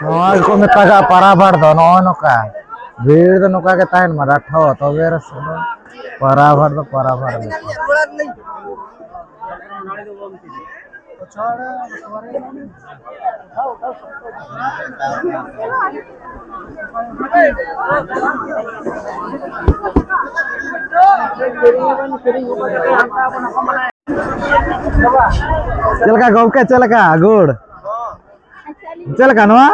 ᱱᱚᱣᱟ ᱜᱮᱠᱚ ᱢᱮᱛᱟᱜᱟᱜ ᱯᱟᱨᱟᱵᱷᱟᱴ ᱫᱚ, ᱱᱚᱜᱼᱚ ᱱᱚᱝᱠᱟ᱾ ᱵᱷᱤᱲ ᱫᱚ ᱱᱚᱝᱠᱟ ᱜᱮ ᱛᱟᱦᱮᱱ ᱢᱟ, ᱰᱟᱴᱷᱚ, ᱛᱚᱵᱮ ᱨᱮ ᱥᱮ ᱫᱚ ᱯᱟᱨᱟᱵᱷᱟᱴ ᱫᱚ ᱯᱟᱨᱟᱵᱷᱟᱴ ᱜᱮ᱾ ᱪᱮᱫ ᱞᱮᱠᱟ ᱜᱚᱢᱠᱮ, ᱪᱮᱫ ᱞᱮᱠᱟ ᱜᱩᱲ? ᱪᱮᱫ ᱞᱮᱠᱟ ᱱᱚᱣᱟ?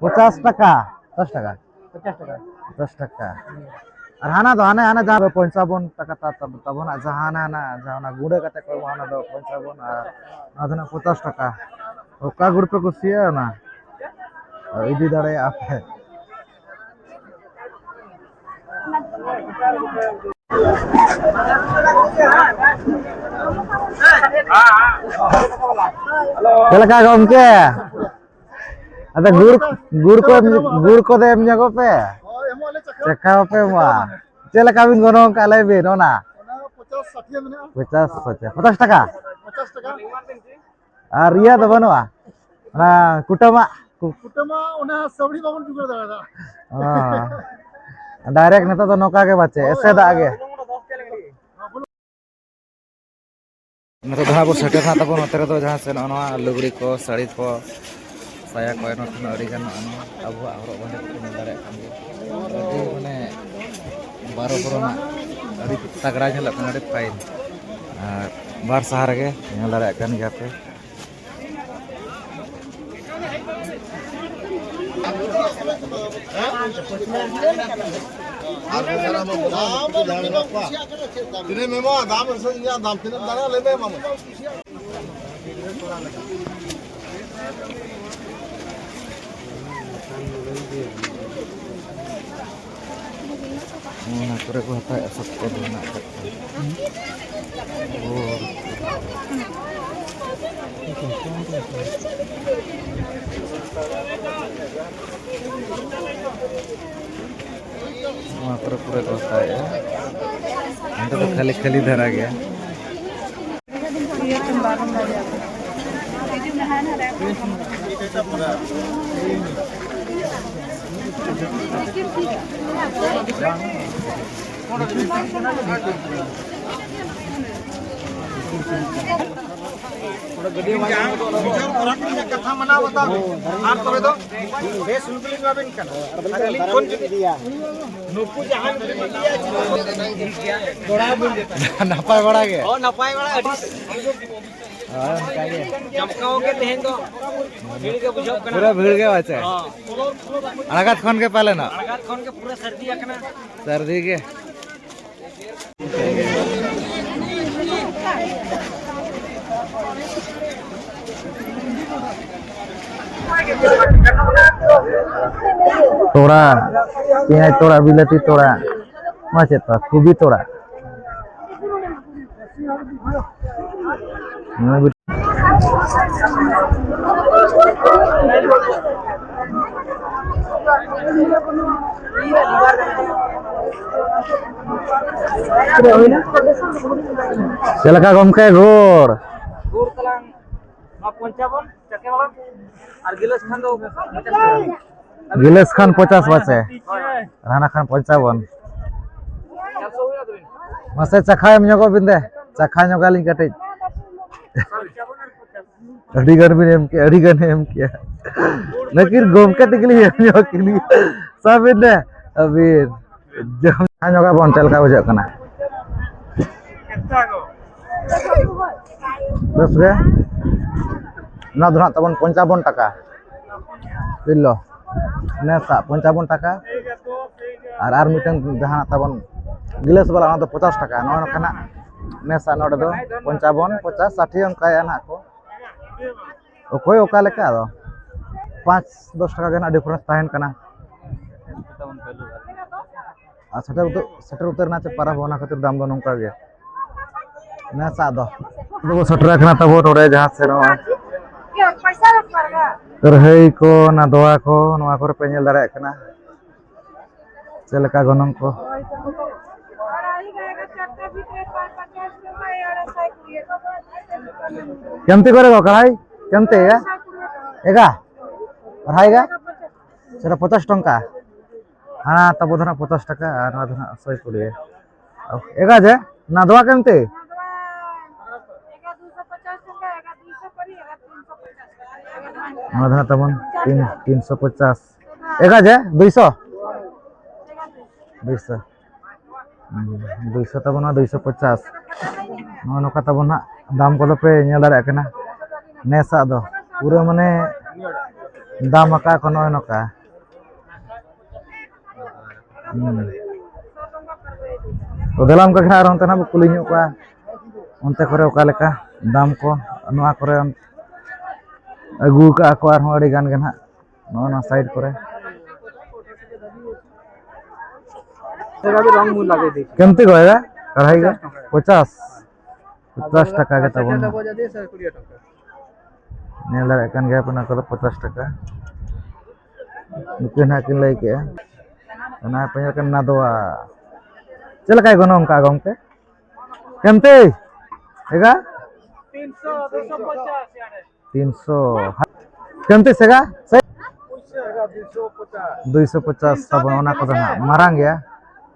ᱯᱚᱪᱟᱥ ᱴᱟᱠᱟ᱾ ᱫᱚᱥ ᱴᱟᱠᱟ᱾ ᱯᱚᱪᱟᱥ ᱴᱟᱠᱟ᱾ ᱫᱚᱥ ᱴᱟᱠᱟ᱾ ᱟᱨ ᱦᱟᱱᱟ ᱫᱚ, ᱦᱟᱱᱮ, ᱦᱟᱱᱮ ᱡᱟᱦᱟᱸ ᱫᱚ ᱯᱚᱧᱪᱟᱵᱚᱱ ᱴᱟᱠᱟ ᱛᱟ-, ᱛᱟ-, ᱛᱟᱵᱚᱱᱟᱜ ᱡᱟᱦᱟᱸ ᱦᱟᱱᱟ, ᱦᱟᱱᱟ, ᱡᱟᱦᱟᱸ ᱚᱱᱟ ᱜᱩᱸᱰᱟᱹ ᱠᱟᱛᱮ ᱠᱚ ᱮᱢᱚᱜᱼᱟ, ᱚᱱᱟ ᱫᱚ ᱯᱚᱧᱪᱟᱵᱚᱱ, ᱟᱨ ᱚᱱᱟ ᱫᱚ ᱱᱟᱜ ᱯᱚᱪᱟᱥ ᱴᱟᱠᱟ᱾ ᱚᱠᱟ ᱜᱩᱲ ᱯᱮ ᱠᱩᱥᱤᱭᱟᱜᱼᱟ ᱚᱱᱟ? ᱤᱫᱤ ᱫᱟᱲᱮᱭᱟᱜᱼᱟ ᱯᱮ᱾ ᱪᱮᱫ ᱞᱮᱠᱟ ᱜᱚᱢᱠᱮ? ᱟᱫᱚ ᱜᱩᱲ, ᱜᱩᱲ ᱠᱚ, ᱜᱩᱲ ᱠᱚᱫᱚ ᱮᱢ ᱧᱚᱜᱚᱜ ᱯᱮ᱾ ᱪᱟᱠᱷᱟ ᱵᱟᱯᱮ ᱮᱢᱚᱜᱼᱟ᱾ ᱪᱮᱫ ᱞᱮᱠᱟ ᱵᱤᱱ ᱜᱚᱱᱚᱝ ᱠᱟᱜᱼᱟ, ᱞᱟᱹᱭ ᱵᱤᱱ ᱚᱱᱟ? ᱚᱱᱟ ᱯᱚᱪᱟᱥ ᱥᱟᱴᱷᱤᱭᱟᱹ ᱢᱮᱱᱟᱜᱼᱟ᱾ ᱯᱚᱪᱟᱥ, ᱯᱚᱪᱟᱥ, ᱯᱚᱪᱟᱥ ᱴᱟᱠᱟ? ᱯᱚᱪᱟᱥ ᱴᱟᱠᱟ᱾ ᱟᱨ ᱤᱭᱟᱹ ᱫᱚ ᱵᱟᱹᱱᱩᱜᱼᱟ, ᱚᱱᱟ ᱠᱩᱴᱟᱹᱢᱟᱜ? ᱠᱩ- ᱠᱩᱴᱟᱹᱢᱟᱜ ᱚᱱᱟ ᱥᱟᱹᱣᱲᱤ ᱵᱟᱵᱚᱱ ᱡᱩᱜᱟᱹᱲ ᱫᱟᱲᱮᱭᱟᱜᱼᱟ᱾ ᱚ᱾ ᱰᱟᱭᱨᱮᱠᱴ ᱱᱤᱛᱚᱜ ᱫᱚ ᱱᱚᱝᱠᱟ ᱜᱮ ᱵᱟᱪᱮ, ᱦᱳᱭ, ᱮᱥᱮᱫᱟᱜ ᱦᱳᱭ, ᱜᱮ᱾ ᱦᱳᱭ᱾ ᱱᱤᱛᱚᱜ ᱫᱚ ᱦᱟᱸᱜ ᱵᱚ ᱥᱮᱴᱮᱨ ᱦᱟᱸᱜ ᱛᱟᱵᱚᱱ ᱱᱚᱛᱮ ᱨᱮᱫᱚ, ᱡᱟᱦᱟᱸ ᱥᱮ ᱱᱚᱜᱼᱚ ᱱᱚᱣᱟ ᱞᱩᱜᱽᱲᱤ ᱠᱚ, ᱥᱟᱹᱲᱤ ᱠᱚ, ᱥᱟᱭᱟ ᱠᱚ, ᱮᱱᱦᱚᱸ ᱛᱤᱱᱟᱹᱜ ᱟᱹᱰᱤ ᱜᱟᱱ ᱱᱚᱜᱼᱚ ᱱᱚᱣᱟ ᱟᱵᱚᱣᱟᱜ ᱦᱚᱨᱚᱜ ᱵᱟᱸᱫᱮ ᱠᱚᱯᱮ ᱧᱮᱞ ᱫᱟᱲᱮᱭᱟᱜ ᱠᱟᱱ ᱜᱮᱭᱟ᱾ ᱟᱹᱰᱤ ᱢᱟᱱᱮ ᱵᱟᱨᱚ ᱵᱚᱨᱚᱱᱟᱜ ᱟᱹᱰᱤ ᱛᱟᱜᱽᱲᱟ ᱧᱮᱞᱚᱜ ᱠᱟᱱᱟ, ᱟᱹᱰᱤ ᱯᱷᱟᱭᱤᱱ᱾ ᱟᱨ ᱵᱟᱨ ᱥᱟᱦᱟ ᱨᱮᱜᱮ ᱧᱮᱞ ᱫᱟᱲᱮᱭᱟᱜ ᱠᱟᱱ ᱜᱮᱭᱟ ᱯᱮ᱾ ᱛᱤᱱᱟᱹᱜ ᱮᱢ ᱮᱢᱚᱜᱼᱟ? ᱫᱟᱢ ᱨᱮᱥᱮ ᱤᱧᱟᱹᱜ ᱫᱟᱢ ᱛᱤᱱᱟᱹᱜ ᱮᱢ ᱫᱟᱲᱮᱭᱟᱜᱼᱟ, ᱞᱟᱹᱭ ᱢᱮ, ᱮᱢᱟᱢᱟᱹᱧ᱾ ᱚᱱᱟ ᱠᱚᱨᱮ ᱠᱚ ᱦᱟᱛᱟᱣᱮᱫᱼᱟ, ᱥᱚᱠᱛᱚ ᱫᱚ ᱢᱮᱱᱟᱜ ᱟᱠᱟᱫ ᱠᱚᱣᱟ᱾ ᱚ᱾ ᱱᱚᱣᱟ ᱠᱚᱨᱮ ᱯᱩᱨᱟᱹ ᱠᱚ ᱦᱟᱛᱟᱣᱮᱫᱼᱟ᱾ ᱚᱱᱛᱮ ᱫᱚ ᱠᱷᱟᱹᱞᱤ, ᱠᱷᱟᱹᱞᱤ ᱫᱷᱟᱨᱟ ᱜᱮᱭᱟ᱾ ᱠᱟᱛᱷᱟ ᱢᱟᱱᱟᱣ ᱵᱟᱛᱟᱣ ᱵᱤᱱ᱾ ᱟᱨ ᱛᱚᱵᱮ ᱫᱚ ᱵᱮᱥ ᱨᱩᱯ ᱞᱤᱧ ᱮᱢᱟᱵᱤᱱ ᱠᱟᱱᱟ᱾ ᱟᱨ ᱟᱹᱞᱤᱧ ᱠᱷᱚᱱ ᱡᱩᱫᱤ ᱱᱩᱠᱩ ᱡᱟᱦᱟᱸᱭ ᱠᱚ ᱢᱮᱱ ᱜᱮᱭᱟ, ᱱᱟᱯᱟᱭ ᱵᱟᱲᱟ ᱜᱮ? ᱦᱚᱸ, ᱱᱟᱯᱟᱭ ᱵᱟᱲᱟ, ᱟᱹᱰᱤ ᱦᱳᱭ, ᱚᱱᱠᱟ ᱜᱮ᱾ ᱪᱟᱢᱠᱟᱣ ᱜᱮ ᱛᱮᱦᱮᱧ ᱫᱚ ᱵᱷᱤᱲ ᱜᱮ ᱵᱩᱡᱷᱟᱹᱜ ᱠᱟᱱᱟ᱾ ᱯᱩᱨᱟᱹ ᱵᱷᱤᱲ ᱜᱮ ᱵᱟᱪᱮ? ᱦᱚᱸ᱾ ᱟᱲᱜᱟᱛ ᱠᱷᱚᱱ ᱜᱮ ᱯᱟᱞᱮᱱᱚᱜ? ᱟᱲᱜᱟᱛ ᱠᱷᱚᱱ ᱜᱮ ᱯᱩᱨᱟᱹ ᱥᱟᱹᱨᱫᱤ ᱟᱠᱟᱱᱟ᱾ ᱥᱟᱹᱨᱫᱤ ᱜᱮ᱾ ᱛᱚᱲᱟ, ᱯᱮᱸᱭᱟᱡᱽ ᱛᱚᱲᱟ, ᱵᱤᱞᱟᱹᱛᱤ ᱛᱚᱲᱟ, ᱱᱚᱣᱟ ᱪᱮᱫ ᱛᱚᱲᱟ? ᱠᱚᱵᱤ ᱛᱚᱲᱟ᱾ ᱪᱮᱫ ᱞᱮᱠᱟ ᱜᱚᱢᱠᱮ ᱜᱩᱲ? ᱜᱩᱲ ᱛᱟᱞᱟᱝ ᱱᱚᱣᱟ ᱯᱚᱧᱪᱟᱵᱚᱱ ᱪᱟᱠᱮ ᱢᱟᱲᱟᱝ, ᱟᱨ ᱜᱤᱞᱟᱹᱥ ᱠᱷᱟᱱ ᱫᱚ ᱯᱚᱧᱪᱟᱥ ᱴᱟᱠᱟ᱾ ᱜᱤᱞᱟᱹᱥ ᱠᱷᱟᱱ ᱯᱚᱧᱪᱟᱥ ᱵᱟᱪᱮ, ᱦᱳᱭ᱾ ᱟᱨ ᱦᱟᱱᱟ ᱠᱷᱟᱱ ᱯᱚᱧᱪᱟᱵᱚᱱ᱾ ᱪᱟᱨᱥᱚ ᱦᱩᱭᱩᱜᱼᱟ ᱛᱟᱵᱤᱱ? ᱢᱟᱥᱮ ᱪᱟᱠᱷᱟ ᱮᱢ ᱧᱚᱜᱚᱜ ᱵᱤᱱ ᱫᱮ, ᱪᱟᱠᱷᱟ ᱧᱚᱜ ᱟᱹᱞᱤᱧ ᱠᱟᱹᱴᱤᱡ᱾ ᱯᱚᱧᱪᱟᱵᱚᱱ ᱟᱨ ᱯᱚᱧᱪᱟᱥ᱾ ᱟᱹᱰᱤ ᱜᱟᱱ ᱵᱤᱱ ᱮᱢ ᱠᱮᱜᱼᱟ, ᱟᱹᱰᱤ ᱜᱟᱱ ᱮᱢ ᱠᱮᱜᱼᱟ᱾ ᱞᱮᱠᱤᱱ ᱜᱚᱢᱠᱮ ᱛᱤᱠᱤᱱ ᱮᱢ ᱧᱚᱜ ᱠᱤᱱ ᱥᱟᱵ ᱵᱤᱱ ᱫᱮ, ᱟᱹᱵᱤᱱ᱾ ᱡᱚᱢ ᱧᱚᱜᱟᱵᱚᱱ, ᱪᱮᱫ ᱞᱮᱠᱟ ᱵᱩᱡᱷᱟᱹᱜ ᱠᱟᱱᱟ? ᱵᱮᱥ ᱜᱮ᱾ ᱱᱚᱣᱟ ᱫᱚ ᱱᱟᱜ ᱛᱟᱵᱚᱱ ᱯᱚᱧᱪᱟᱵᱚᱱ ᱴᱟᱠᱟ ᱠᱤᱞᱳ᱾ ᱱᱮᱥᱟᱜ ᱯᱚᱧᱪᱟᱵᱚᱱ ᱴᱟᱠᱟ᱾ ᱟᱨ, ᱟᱨ ᱢᱤᱫᱴᱟᱝ ᱡᱟᱦᱟᱸ ᱛᱟᱵᱚᱱ ᱜᱤᱞᱟᱹᱥ ᱵᱟᱞᱟ, ᱚᱱᱟ ᱫᱚ ᱯᱚᱪᱟᱥ ᱴᱟᱠᱟ᱾ ᱱᱚᱜᱼᱚ ᱱᱚᱝᱠᱟᱱᱟᱜ ᱱᱮᱥᱟᱜ ᱱᱚᱰᱮ ᱫᱚ ᱯᱚᱧᱪᱟᱵᱚᱱ, ᱯᱚᱪᱟᱥ, ᱥᱟᱴᱷᱤ ᱚᱱᱠᱟᱭᱟ ᱱᱟᱜ ᱠᱚ᱾ ᱚᱠᱚᱭ ᱚᱠᱟ ᱞᱮᱠᱟ ᱟᱫᱚ᱾ ᱯᱟᱸᱪ ᱫᱚᱥ ᱴᱟᱠᱟ ᱜᱮ ᱱᱟᱜ ᱰᱤᱯᱷᱟᱨᱮᱱᱥ ᱛᱟᱦᱮᱱ ᱠᱟᱱᱟ᱾ ᱟᱨ ᱥᱮᱴᱮᱨ ᱩᱛᱟᱹᱨ, ᱥᱮᱴᱮᱨ ᱩᱛᱟᱹᱨ ᱮᱱᱟ ᱪᱮ ᱯᱟᱨᱟᱵᱽ, ᱚᱱᱟ ᱠᱷᱟᱹᱛᱤᱨ ᱫᱟᱢ ᱫᱚ ᱱᱚᱝᱠᱟ ᱜᱮ᱾ ᱱᱮᱥᱟᱜ ᱫᱚ᱾ ᱟᱫᱚ ᱵᱚ ᱥᱮᱴᱮᱨ ᱟᱠᱟᱱᱟ ᱛᱟᱵᱚ ᱱᱚᱰᱮ ᱡᱟᱦᱟᱸ ᱥᱮ ᱱᱚᱣᱟ ᱠᱟᱹᱨᱦᱟᱹᱭ ᱠᱚ, ᱱᱟᱫᱽᱣᱟ ᱠᱚ, ᱱᱚᱣᱟ ᱠᱚᱨᱮ ᱯᱮ ᱧᱮᱞ ᱫᱟᱲᱮᱭᱟᱜ ᱠᱟᱱᱟ᱾ ᱪᱮᱫ ᱞᱮᱠᱟ ᱜᱚᱱᱚᱝ ᱠᱚ? ᱠᱮᱢᱛᱤ ᱠᱚᱨᱮ ᱠᱚ ᱠᱟᱲᱟᱭ? ᱠᱮᱢᱛᱤ ᱭᱟ? ᱮᱜᱟ? ᱟᱲᱟᱭ ᱜᱟ? ᱥᱮᱴᱟ ᱯᱚᱪᱟᱥ ᱴᱟᱠᱟ᱾ ᱦᱟᱱᱟ ᱛᱟᱵᱚ ᱫᱚ ᱱᱟᱜ ᱯᱚᱪᱟᱥ ᱴᱟᱠᱟ ᱟᱨ ᱱᱚᱣᱟ ᱫᱚ ᱱᱟᱜ ᱥᱚᱭ ᱠᱩᱲᱤ᱾ ᱮᱜᱟ ᱡᱮ? ᱱᱟᱫᱽᱣᱟ ᱠᱮᱢᱛᱤ? ᱱᱚᱣᱟ ᱫᱚ ᱱᱟᱜ ᱛᱟᱵᱚᱱ ᱛᱤᱱ, ᱛᱤᱱᱥᱚ ᱯᱚᱪᱟᱥ᱾ ᱮᱜᱟ ᱡᱮ? ᱫᱩᱭᱥᱚ? ᱫᱩᱭᱥᱚ᱾ ᱦᱩᱸ, ᱫᱩᱭᱥᱚ ᱛᱟᱵᱚᱱ, ᱱᱚᱣᱟ ᱫᱩᱭᱥᱚ ᱯᱚᱪᱟᱥ᱾ ᱱᱚᱜᱼᱚ ᱱᱚᱝᱠᱟ ᱛᱟᱵᱚᱱ ᱦᱟᱸᱜ ᱫᱟᱢ ᱠᱚᱫᱚ ᱯᱮ ᱧᱮᱞ ᱫᱟᱲᱮᱭᱟᱜ ᱠᱟᱱᱟ᱾ ᱱᱮᱥᱟᱜ ᱫᱚ ᱯᱩᱨᱟᱹ ᱢᱟᱱᱮ ᱫᱟᱢ ᱟᱠᱟᱫ ᱠᱚ ᱱᱚᱜᱼᱚᱭ ᱱᱚᱝᱠᱟ᱾ ᱦᱩᱸ᱾ ᱛᱚ ᱫᱮᱞᱟ ᱚᱱᱠᱟ ᱜᱮ ᱦᱟᱸᱜ ᱟᱨ ᱚᱱᱛᱮ ᱱᱟᱜ ᱵᱚ ᱠᱩᱞᱤ ᱧᱚᱜ ᱠᱚᱣᱟ, ᱚᱱᱛᱮ ᱠᱚᱨᱮ ᱚᱠᱟ ᱞᱮᱠᱟ ᱫᱟᱢ ᱠᱚ, ᱱᱚᱣᱟ ᱠᱚᱨᱮ ᱟᱹᱜᱩ ᱠᱟᱜᱼᱟ ᱠᱚ ᱟᱨᱦᱚᱸ ᱟᱹᱰᱤ ᱜᱟᱱ ᱜᱮ ᱱᱟᱜ ᱱᱚᱜᱼᱚ ᱱᱚᱣᱟ ᱥᱟᱭᱤᱰ ᱠᱚᱨᱮ᱾ ᱠᱮᱢᱛᱤ ᱠᱚ ᱮᱫᱟ? ᱟᱲᱟᱭ ᱜᱮ? ᱯᱚᱪᱟᱥ᱾ ᱯᱚᱪᱟᱥ ᱴᱟᱠᱟ ᱜᱮ ᱛᱟᱵᱚᱱ᱾ ᱧᱮᱞ ᱫᱟᱲᱮᱭᱟᱜ ᱠᱟᱱ ᱜᱮᱭᱟ ᱯᱮ, ᱚᱱᱟ ᱠᱚᱫᱚ ᱯᱚᱪᱟᱥ ᱴᱟᱠᱟ᱾ ᱱᱩᱠᱤᱱ ᱦᱟᱸᱜ ᱠᱤᱱ ᱞᱟᱹᱭ ᱠᱮᱜᱼᱟ᱾ ᱚᱱᱟ ᱯᱮ ᱧᱮᱞ ᱠᱟᱱᱟ ᱱᱟᱫᱚᱣᱟ᱾ ᱪᱮᱫ ᱞᱮᱠᱟᱭ ᱜᱚᱱᱚᱝ ᱠᱟᱜᱼᱟ ᱜᱚᱢᱠᱮ? ᱠᱮᱢᱛᱤ? ᱮᱜᱟ? ᱛᱤᱱᱥᱚ᱾ ᱠᱮᱢᱛᱤ ᱥᱮᱜᱟ? ᱥᱮ? ᱫᱩᱭᱥᱚ ᱯᱚᱪᱟᱥ ᱛᱟᱵᱚᱱ, ᱚᱱᱟ ᱠᱚᱫᱚ ᱦᱟᱸᱜ ᱢᱟᱨᱟᱝ ᱜᱮᱭᱟ᱾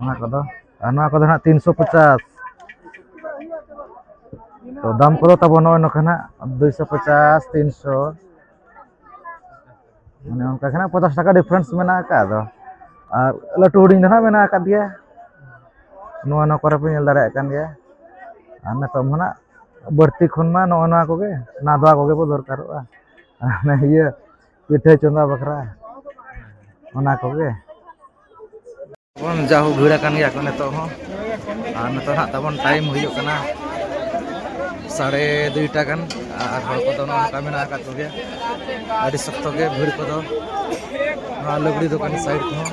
ᱚᱱᱟ ᱠᱚᱫᱚ, ᱟᱨ ᱱᱚᱣᱟ ᱠᱚᱫᱚ ᱦᱟᱸᱜ ᱛᱤᱱᱥᱚ ᱯᱚᱪᱟᱥ᱾ ᱛᱚ, ᱫᱟᱢ ᱠᱚᱫᱚ ᱛᱟᱵᱚᱱ ᱱᱚᱜᱼᱚᱭ ᱱᱚᱝᱠᱟ ᱦᱟᱸᱜ, ᱫᱩᱭᱥᱚ ᱯᱚᱪᱟᱥ, ᱛᱤᱱᱥᱚ᱾ ᱢᱟᱱᱮ ᱚᱱᱠᱟ ᱜᱮ ᱱᱟᱜ ᱯᱚᱪᱟᱥ ᱴᱟᱠᱟ difference ᱢᱮᱱᱟᱜ ᱟᱠᱟᱫ ᱫᱚ᱾ ᱟᱨ ᱞᱟᱹᱴᱩ ᱦᱩᱰᱤᱧ ᱫᱚ ᱱᱟᱜ ᱢᱮᱱᱟᱜ ᱟᱠᱟᱫ ᱜᱮᱭᱟ᱾ ᱱᱚᱣᱟ, ᱱᱚᱣᱟ ᱠᱚᱨᱮ ᱯᱮ ᱧᱮᱞ ᱫᱟᱲᱮᱭᱟᱜ ᱠᱟᱱ ᱜᱮᱭᱟ᱾ ᱟᱨ ᱱᱤᱛᱚᱜ ᱢᱟ ᱱᱟᱜ ᱵᱟᱹᱲᱛᱤ ᱠᱷᱚᱱ ᱢᱟ ᱱᱚᱜᱼᱚ ᱱᱚᱣᱟ ᱠᱚᱜᱮ, ᱱᱟᱫᱣᱟ ᱠᱚᱜᱮ ᱵᱚ ᱫᱚᱨᱠᱟᱨᱚᱜᱼᱟ᱾ ᱟᱨ ᱚᱱᱟ ᱤᱭᱟᱹ ᱯᱤᱴᱷᱟᱹ ᱪᱚᱸᱫᱟ ᱵᱟᱠᱷᱨᱟ ᱚᱱᱟ ᱠᱚᱜᱮ᱾ ᱵᱚᱱ ᱡᱟᱦᱳ ᱵᱷᱤᱲ ᱟᱠᱟᱱ ᱜᱮᱭᱟ ᱠᱚ ᱱᱤᱛᱚᱜ ᱦᱚᱸ᱾ ᱟᱨ ᱱᱤᱛᱚᱜ ᱦᱟᱸᱜ ᱛᱟᱵᱚᱱ time ᱦᱩᱭᱩᱜ ᱠᱟᱱᱟ ᱥᱟᱲᱮ ᱫᱩᱭᱴᱟ ᱜᱟᱱ᱾ ᱟᱨ ᱦᱚᱲ ᱠᱚᱫᱚ ᱱᱚᱜᱼᱚ ᱱᱚᱝᱠᱟ ᱢᱮᱱᱟᱜ ᱟᱠᱟᱫ ᱠᱚᱜᱮᱭᱟ, ᱟᱹᱰᱤ ᱥᱚᱠᱛᱚ ᱜᱮ ᱵᱷᱤᱲ ᱠᱚᱫᱚ᱾ ᱱᱚᱣᱟ ᱞᱩᱜᱽᱲᱤ ᱫᱚᱠᱟᱱ side ᱠᱚᱦᱚᱸ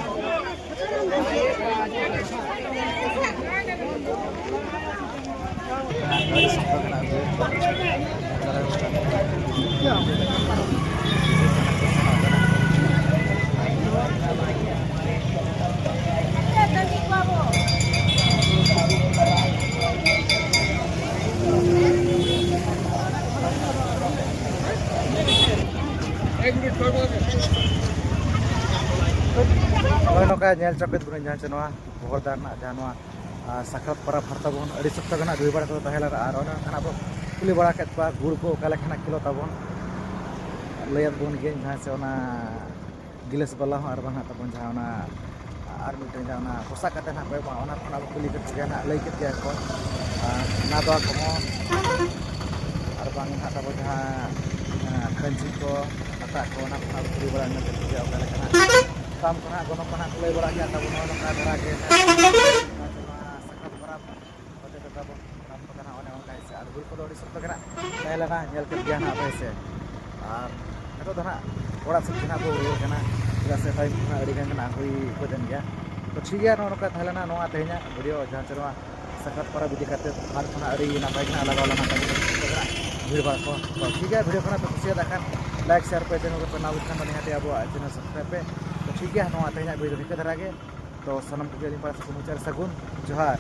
ᱟᱹᱰᱤ ᱥᱚᱠᱛᱚ ᱜᱮ ᱱᱟᱜ ᱵᱷᱤᱲ᱾ ᱱᱚᱜᱼᱚᱭ ᱱᱚᱝᱠᱟ ᱧᱮᱞ ᱪᱚ ᱠᱮᱫ ᱵᱚᱱᱟ ᱡᱟᱦᱟᱸ ᱪᱮ ᱱᱚᱣᱟ ᱵᱚᱦᱚᱲᱫᱟ ᱨᱮᱱᱟᱜ ᱡᱟᱦᱟᱸ ᱱᱚᱣᱟ, ᱟᱨ ᱥᱟᱠᱨᱟᱛ ᱯᱚᱨᱚᱵᱽ ᱦᱟᱨᱛᱟ ᱵᱚᱱ ᱟᱹᱰᱤ ᱥᱚᱠᱛᱚ ᱜᱮ ᱱᱟᱜ ᱵᱷᱤᱲ ᱵᱷᱟᱲ ᱠᱚᱫᱚ ᱛᱟᱦᱮᱸ ᱞᱮᱱᱟ᱾ ᱟᱨ ᱚᱱᱮ ᱚᱱᱠᱟᱱᱟᱜ ᱵᱚ ᱠᱩᱞᱤ ᱵᱟᱲᱟ ᱠᱮᱫ ᱠᱚᱣᱟ ᱜᱩᱲ ᱠᱚ ᱚᱠᱟ ᱞᱮᱠᱟᱱᱟᱜ ᱠᱤᱞᱳ ᱛᱟᱵᱚᱱ᱾ ᱞᱟᱹᱭᱟᱫ ᱵᱚᱱ ᱜᱮ ᱡᱟᱦᱟᱸ ᱥᱮ ᱚᱱᱟ ᱜᱤᱞᱟᱹᱥ ᱵᱟᱞᱟ ᱦᱚᱸ, ᱟᱨ ᱵᱟᱝ ᱦᱟᱸᱜ ᱛᱟᱵᱚᱱ ᱡᱟᱦᱟᱸ ᱚᱱᱟ ᱟᱨ ᱢᱤᱫᱴᱮᱱ ᱡᱟᱦᱟᱸ ᱚᱱᱟ ᱯᱚᱥᱟᱜ ᱠᱟᱛᱮ ᱱᱟᱜ ᱠᱚ ᱮᱢᱚᱜᱼᱟ, ᱚᱱᱟ ᱠᱷᱚᱱᱟᱜ ᱵᱚ ᱠᱩᱞᱤ ᱠᱮᱫ ᱠᱚᱜᱮᱭᱟ ᱱᱟᱜ, ᱞᱟᱹᱭ ᱠᱮᱫ ᱜᱮᱭᱟ ᱠᱚ᱾ ᱟᱨ ᱱᱟᱫᱣᱟ ᱠᱚᱦᱚᱸ, ᱟᱨ ᱵᱟᱝ ᱦᱟᱸᱜ ᱛᱟᱵᱚ ᱡᱟᱦᱟᱸ, ᱟᱸ, ᱠᱷᱟᱹᱧᱪᱤ ᱠᱚ, ᱦᱟᱴᱟᱜ ᱠᱚ, ᱚᱱᱟ ᱠᱷᱚᱱᱟᱜ ᱵᱚ ᱠᱩᱞᱤ ᱵᱟᱲᱟ ᱧᱚᱜ ᱠᱮᱫ ᱠᱚᱜᱮᱭᱟ ᱚᱠᱟ ᱞᱮᱠᱟᱱᱟᱜ ᱫᱟᱢ ᱠᱚ ᱱᱟᱜ, ᱜᱚᱱᱚᱝ ᱠᱚ ᱱᱟᱜ ᱠᱚ ᱞᱟᱹᱭ ᱵᱟᱲᱟ ᱠᱮᱫᱼᱟ ᱛᱟᱵᱚ ᱱᱚᱜᱼᱚ ᱱᱚᱝᱠᱟ ᱫᱷᱟᱨᱟ ᱜᱮ ᱱᱟᱜ᱾ ᱱᱚᱣᱟ ᱥᱟᱠᱨᱟᱛ ᱯᱚᱨᱚᱵᱽ ᱦᱚᱛᱮ ᱛᱮ ᱛᱟᱵᱚ ᱯᱚᱨᱚᱵᱽ ᱠᱚᱫᱚ ᱱᱟᱜ ᱚᱱᱮ ᱚᱱᱠᱟ ᱦᱮᱸ ᱥᱮ᱾ ᱟᱨ ᱵᱷᱤᱲ ᱠᱚᱫᱚ ᱟᱹᱰᱤ ᱥᱚᱠᱛᱚ ᱜᱮ ᱱᱟᱜ ᱛᱟᱦᱮᱸ ᱞᱮᱱᱟ, ᱧᱮᱞ ᱠᱮᱫ ᱜᱮᱭᱟ ᱱᱟᱜ ᱯᱮ ᱦᱮᱸ ᱥᱮ᱾ ᱟᱨ ᱱᱤᱛᱚᱜ ᱫᱚ ᱱᱟᱜ ᱚᱲᱟᱜ ᱥᱮᱫ ᱜᱮ ᱱᱟᱜ ᱵᱚ ᱨᱩᱣᱟᱹᱲ ᱠᱟᱱᱟ, ᱪᱮᱫᱟᱜ ᱥᱮ time ᱠᱚ ᱱᱟᱜ ᱟᱹᱰᱤ ᱜᱟᱱ ᱜᱮ ᱱᱟᱜ ᱦᱩᱭ ᱜᱚᱫ ᱮᱱ ᱜᱮᱭᱟ᱾ ᱛᱚ ᱴᱷᱤᱠ ᱜᱮᱭᱟ, ᱱᱚᱜᱼᱚ ᱱᱚᱝᱠᱟ ᱛᱟᱦᱮᱸ ᱞᱮᱱᱟ ᱱᱚᱣᱟ ᱛᱮᱦᱮᱧᱟᱜ video, ᱡᱟᱦᱟᱸ ᱪᱮ ᱱᱚᱣᱟ ᱥᱟᱠᱨᱟᱛ ᱯᱚᱨᱚᱵᱽ ᱤᱫᱤ ᱠᱟᱛᱮ ᱦᱟᱴ ᱠᱷᱚᱱᱟᱜ ᱟᱹᱰᱤ ᱱᱟᱯᱟᱭ ᱜᱮ ᱱᱟᱜ ᱞᱟᱜᱟᱣ ᱞᱮᱱᱟ ᱛᱟᱵᱚᱱᱟ ᱵᱷᱤᱲ ᱵᱷᱟᱲ ᱠᱚ᱾ ᱛᱚ ᱴᱷᱤᱠ ᱜᱮᱭᱟ, video ᱠᱷᱚᱱᱟᱜ ᱯᱮ ᱠᱩᱥᱤᱭᱟᱫᱟ ᱠᱷᱟᱱ like, share ᱯᱮ, channel ᱨᱮᱯᱮ ᱱᱟᱣᱟ ᱠᱷᱟᱱ ᱫᱚ ᱱᱤᱦᱟᱹᱛ ᱟᱵᱚᱣᱟᱜ channel subscribe ᱯᱮ᱾ ᱛᱚ ᱴᱷᱤᱠ ᱜᱮᱭᱟ, ᱱᱚᱣᱟ ᱛᱮᱦᱮᱧᱟᱜ video ᱫᱚ ᱱᱤᱝᱠᱟᱹ ᱫᱷᱟᱨᱟ ᱜᱮ᱾ ᱛᱚ ᱥᱟᱱᱟᱢ ᱠᱚᱜᱮ ᱟᱹᱞᱤᱧ ᱯᱟᱦᱴᱟ ᱥᱮᱫ ᱠᱷᱚᱱ ᱢᱩᱪᱟᱹᱫ ᱨᱮ ᱥᱟᱹᱜᱩᱱ ᱡᱚᱦᱟᱨ᱾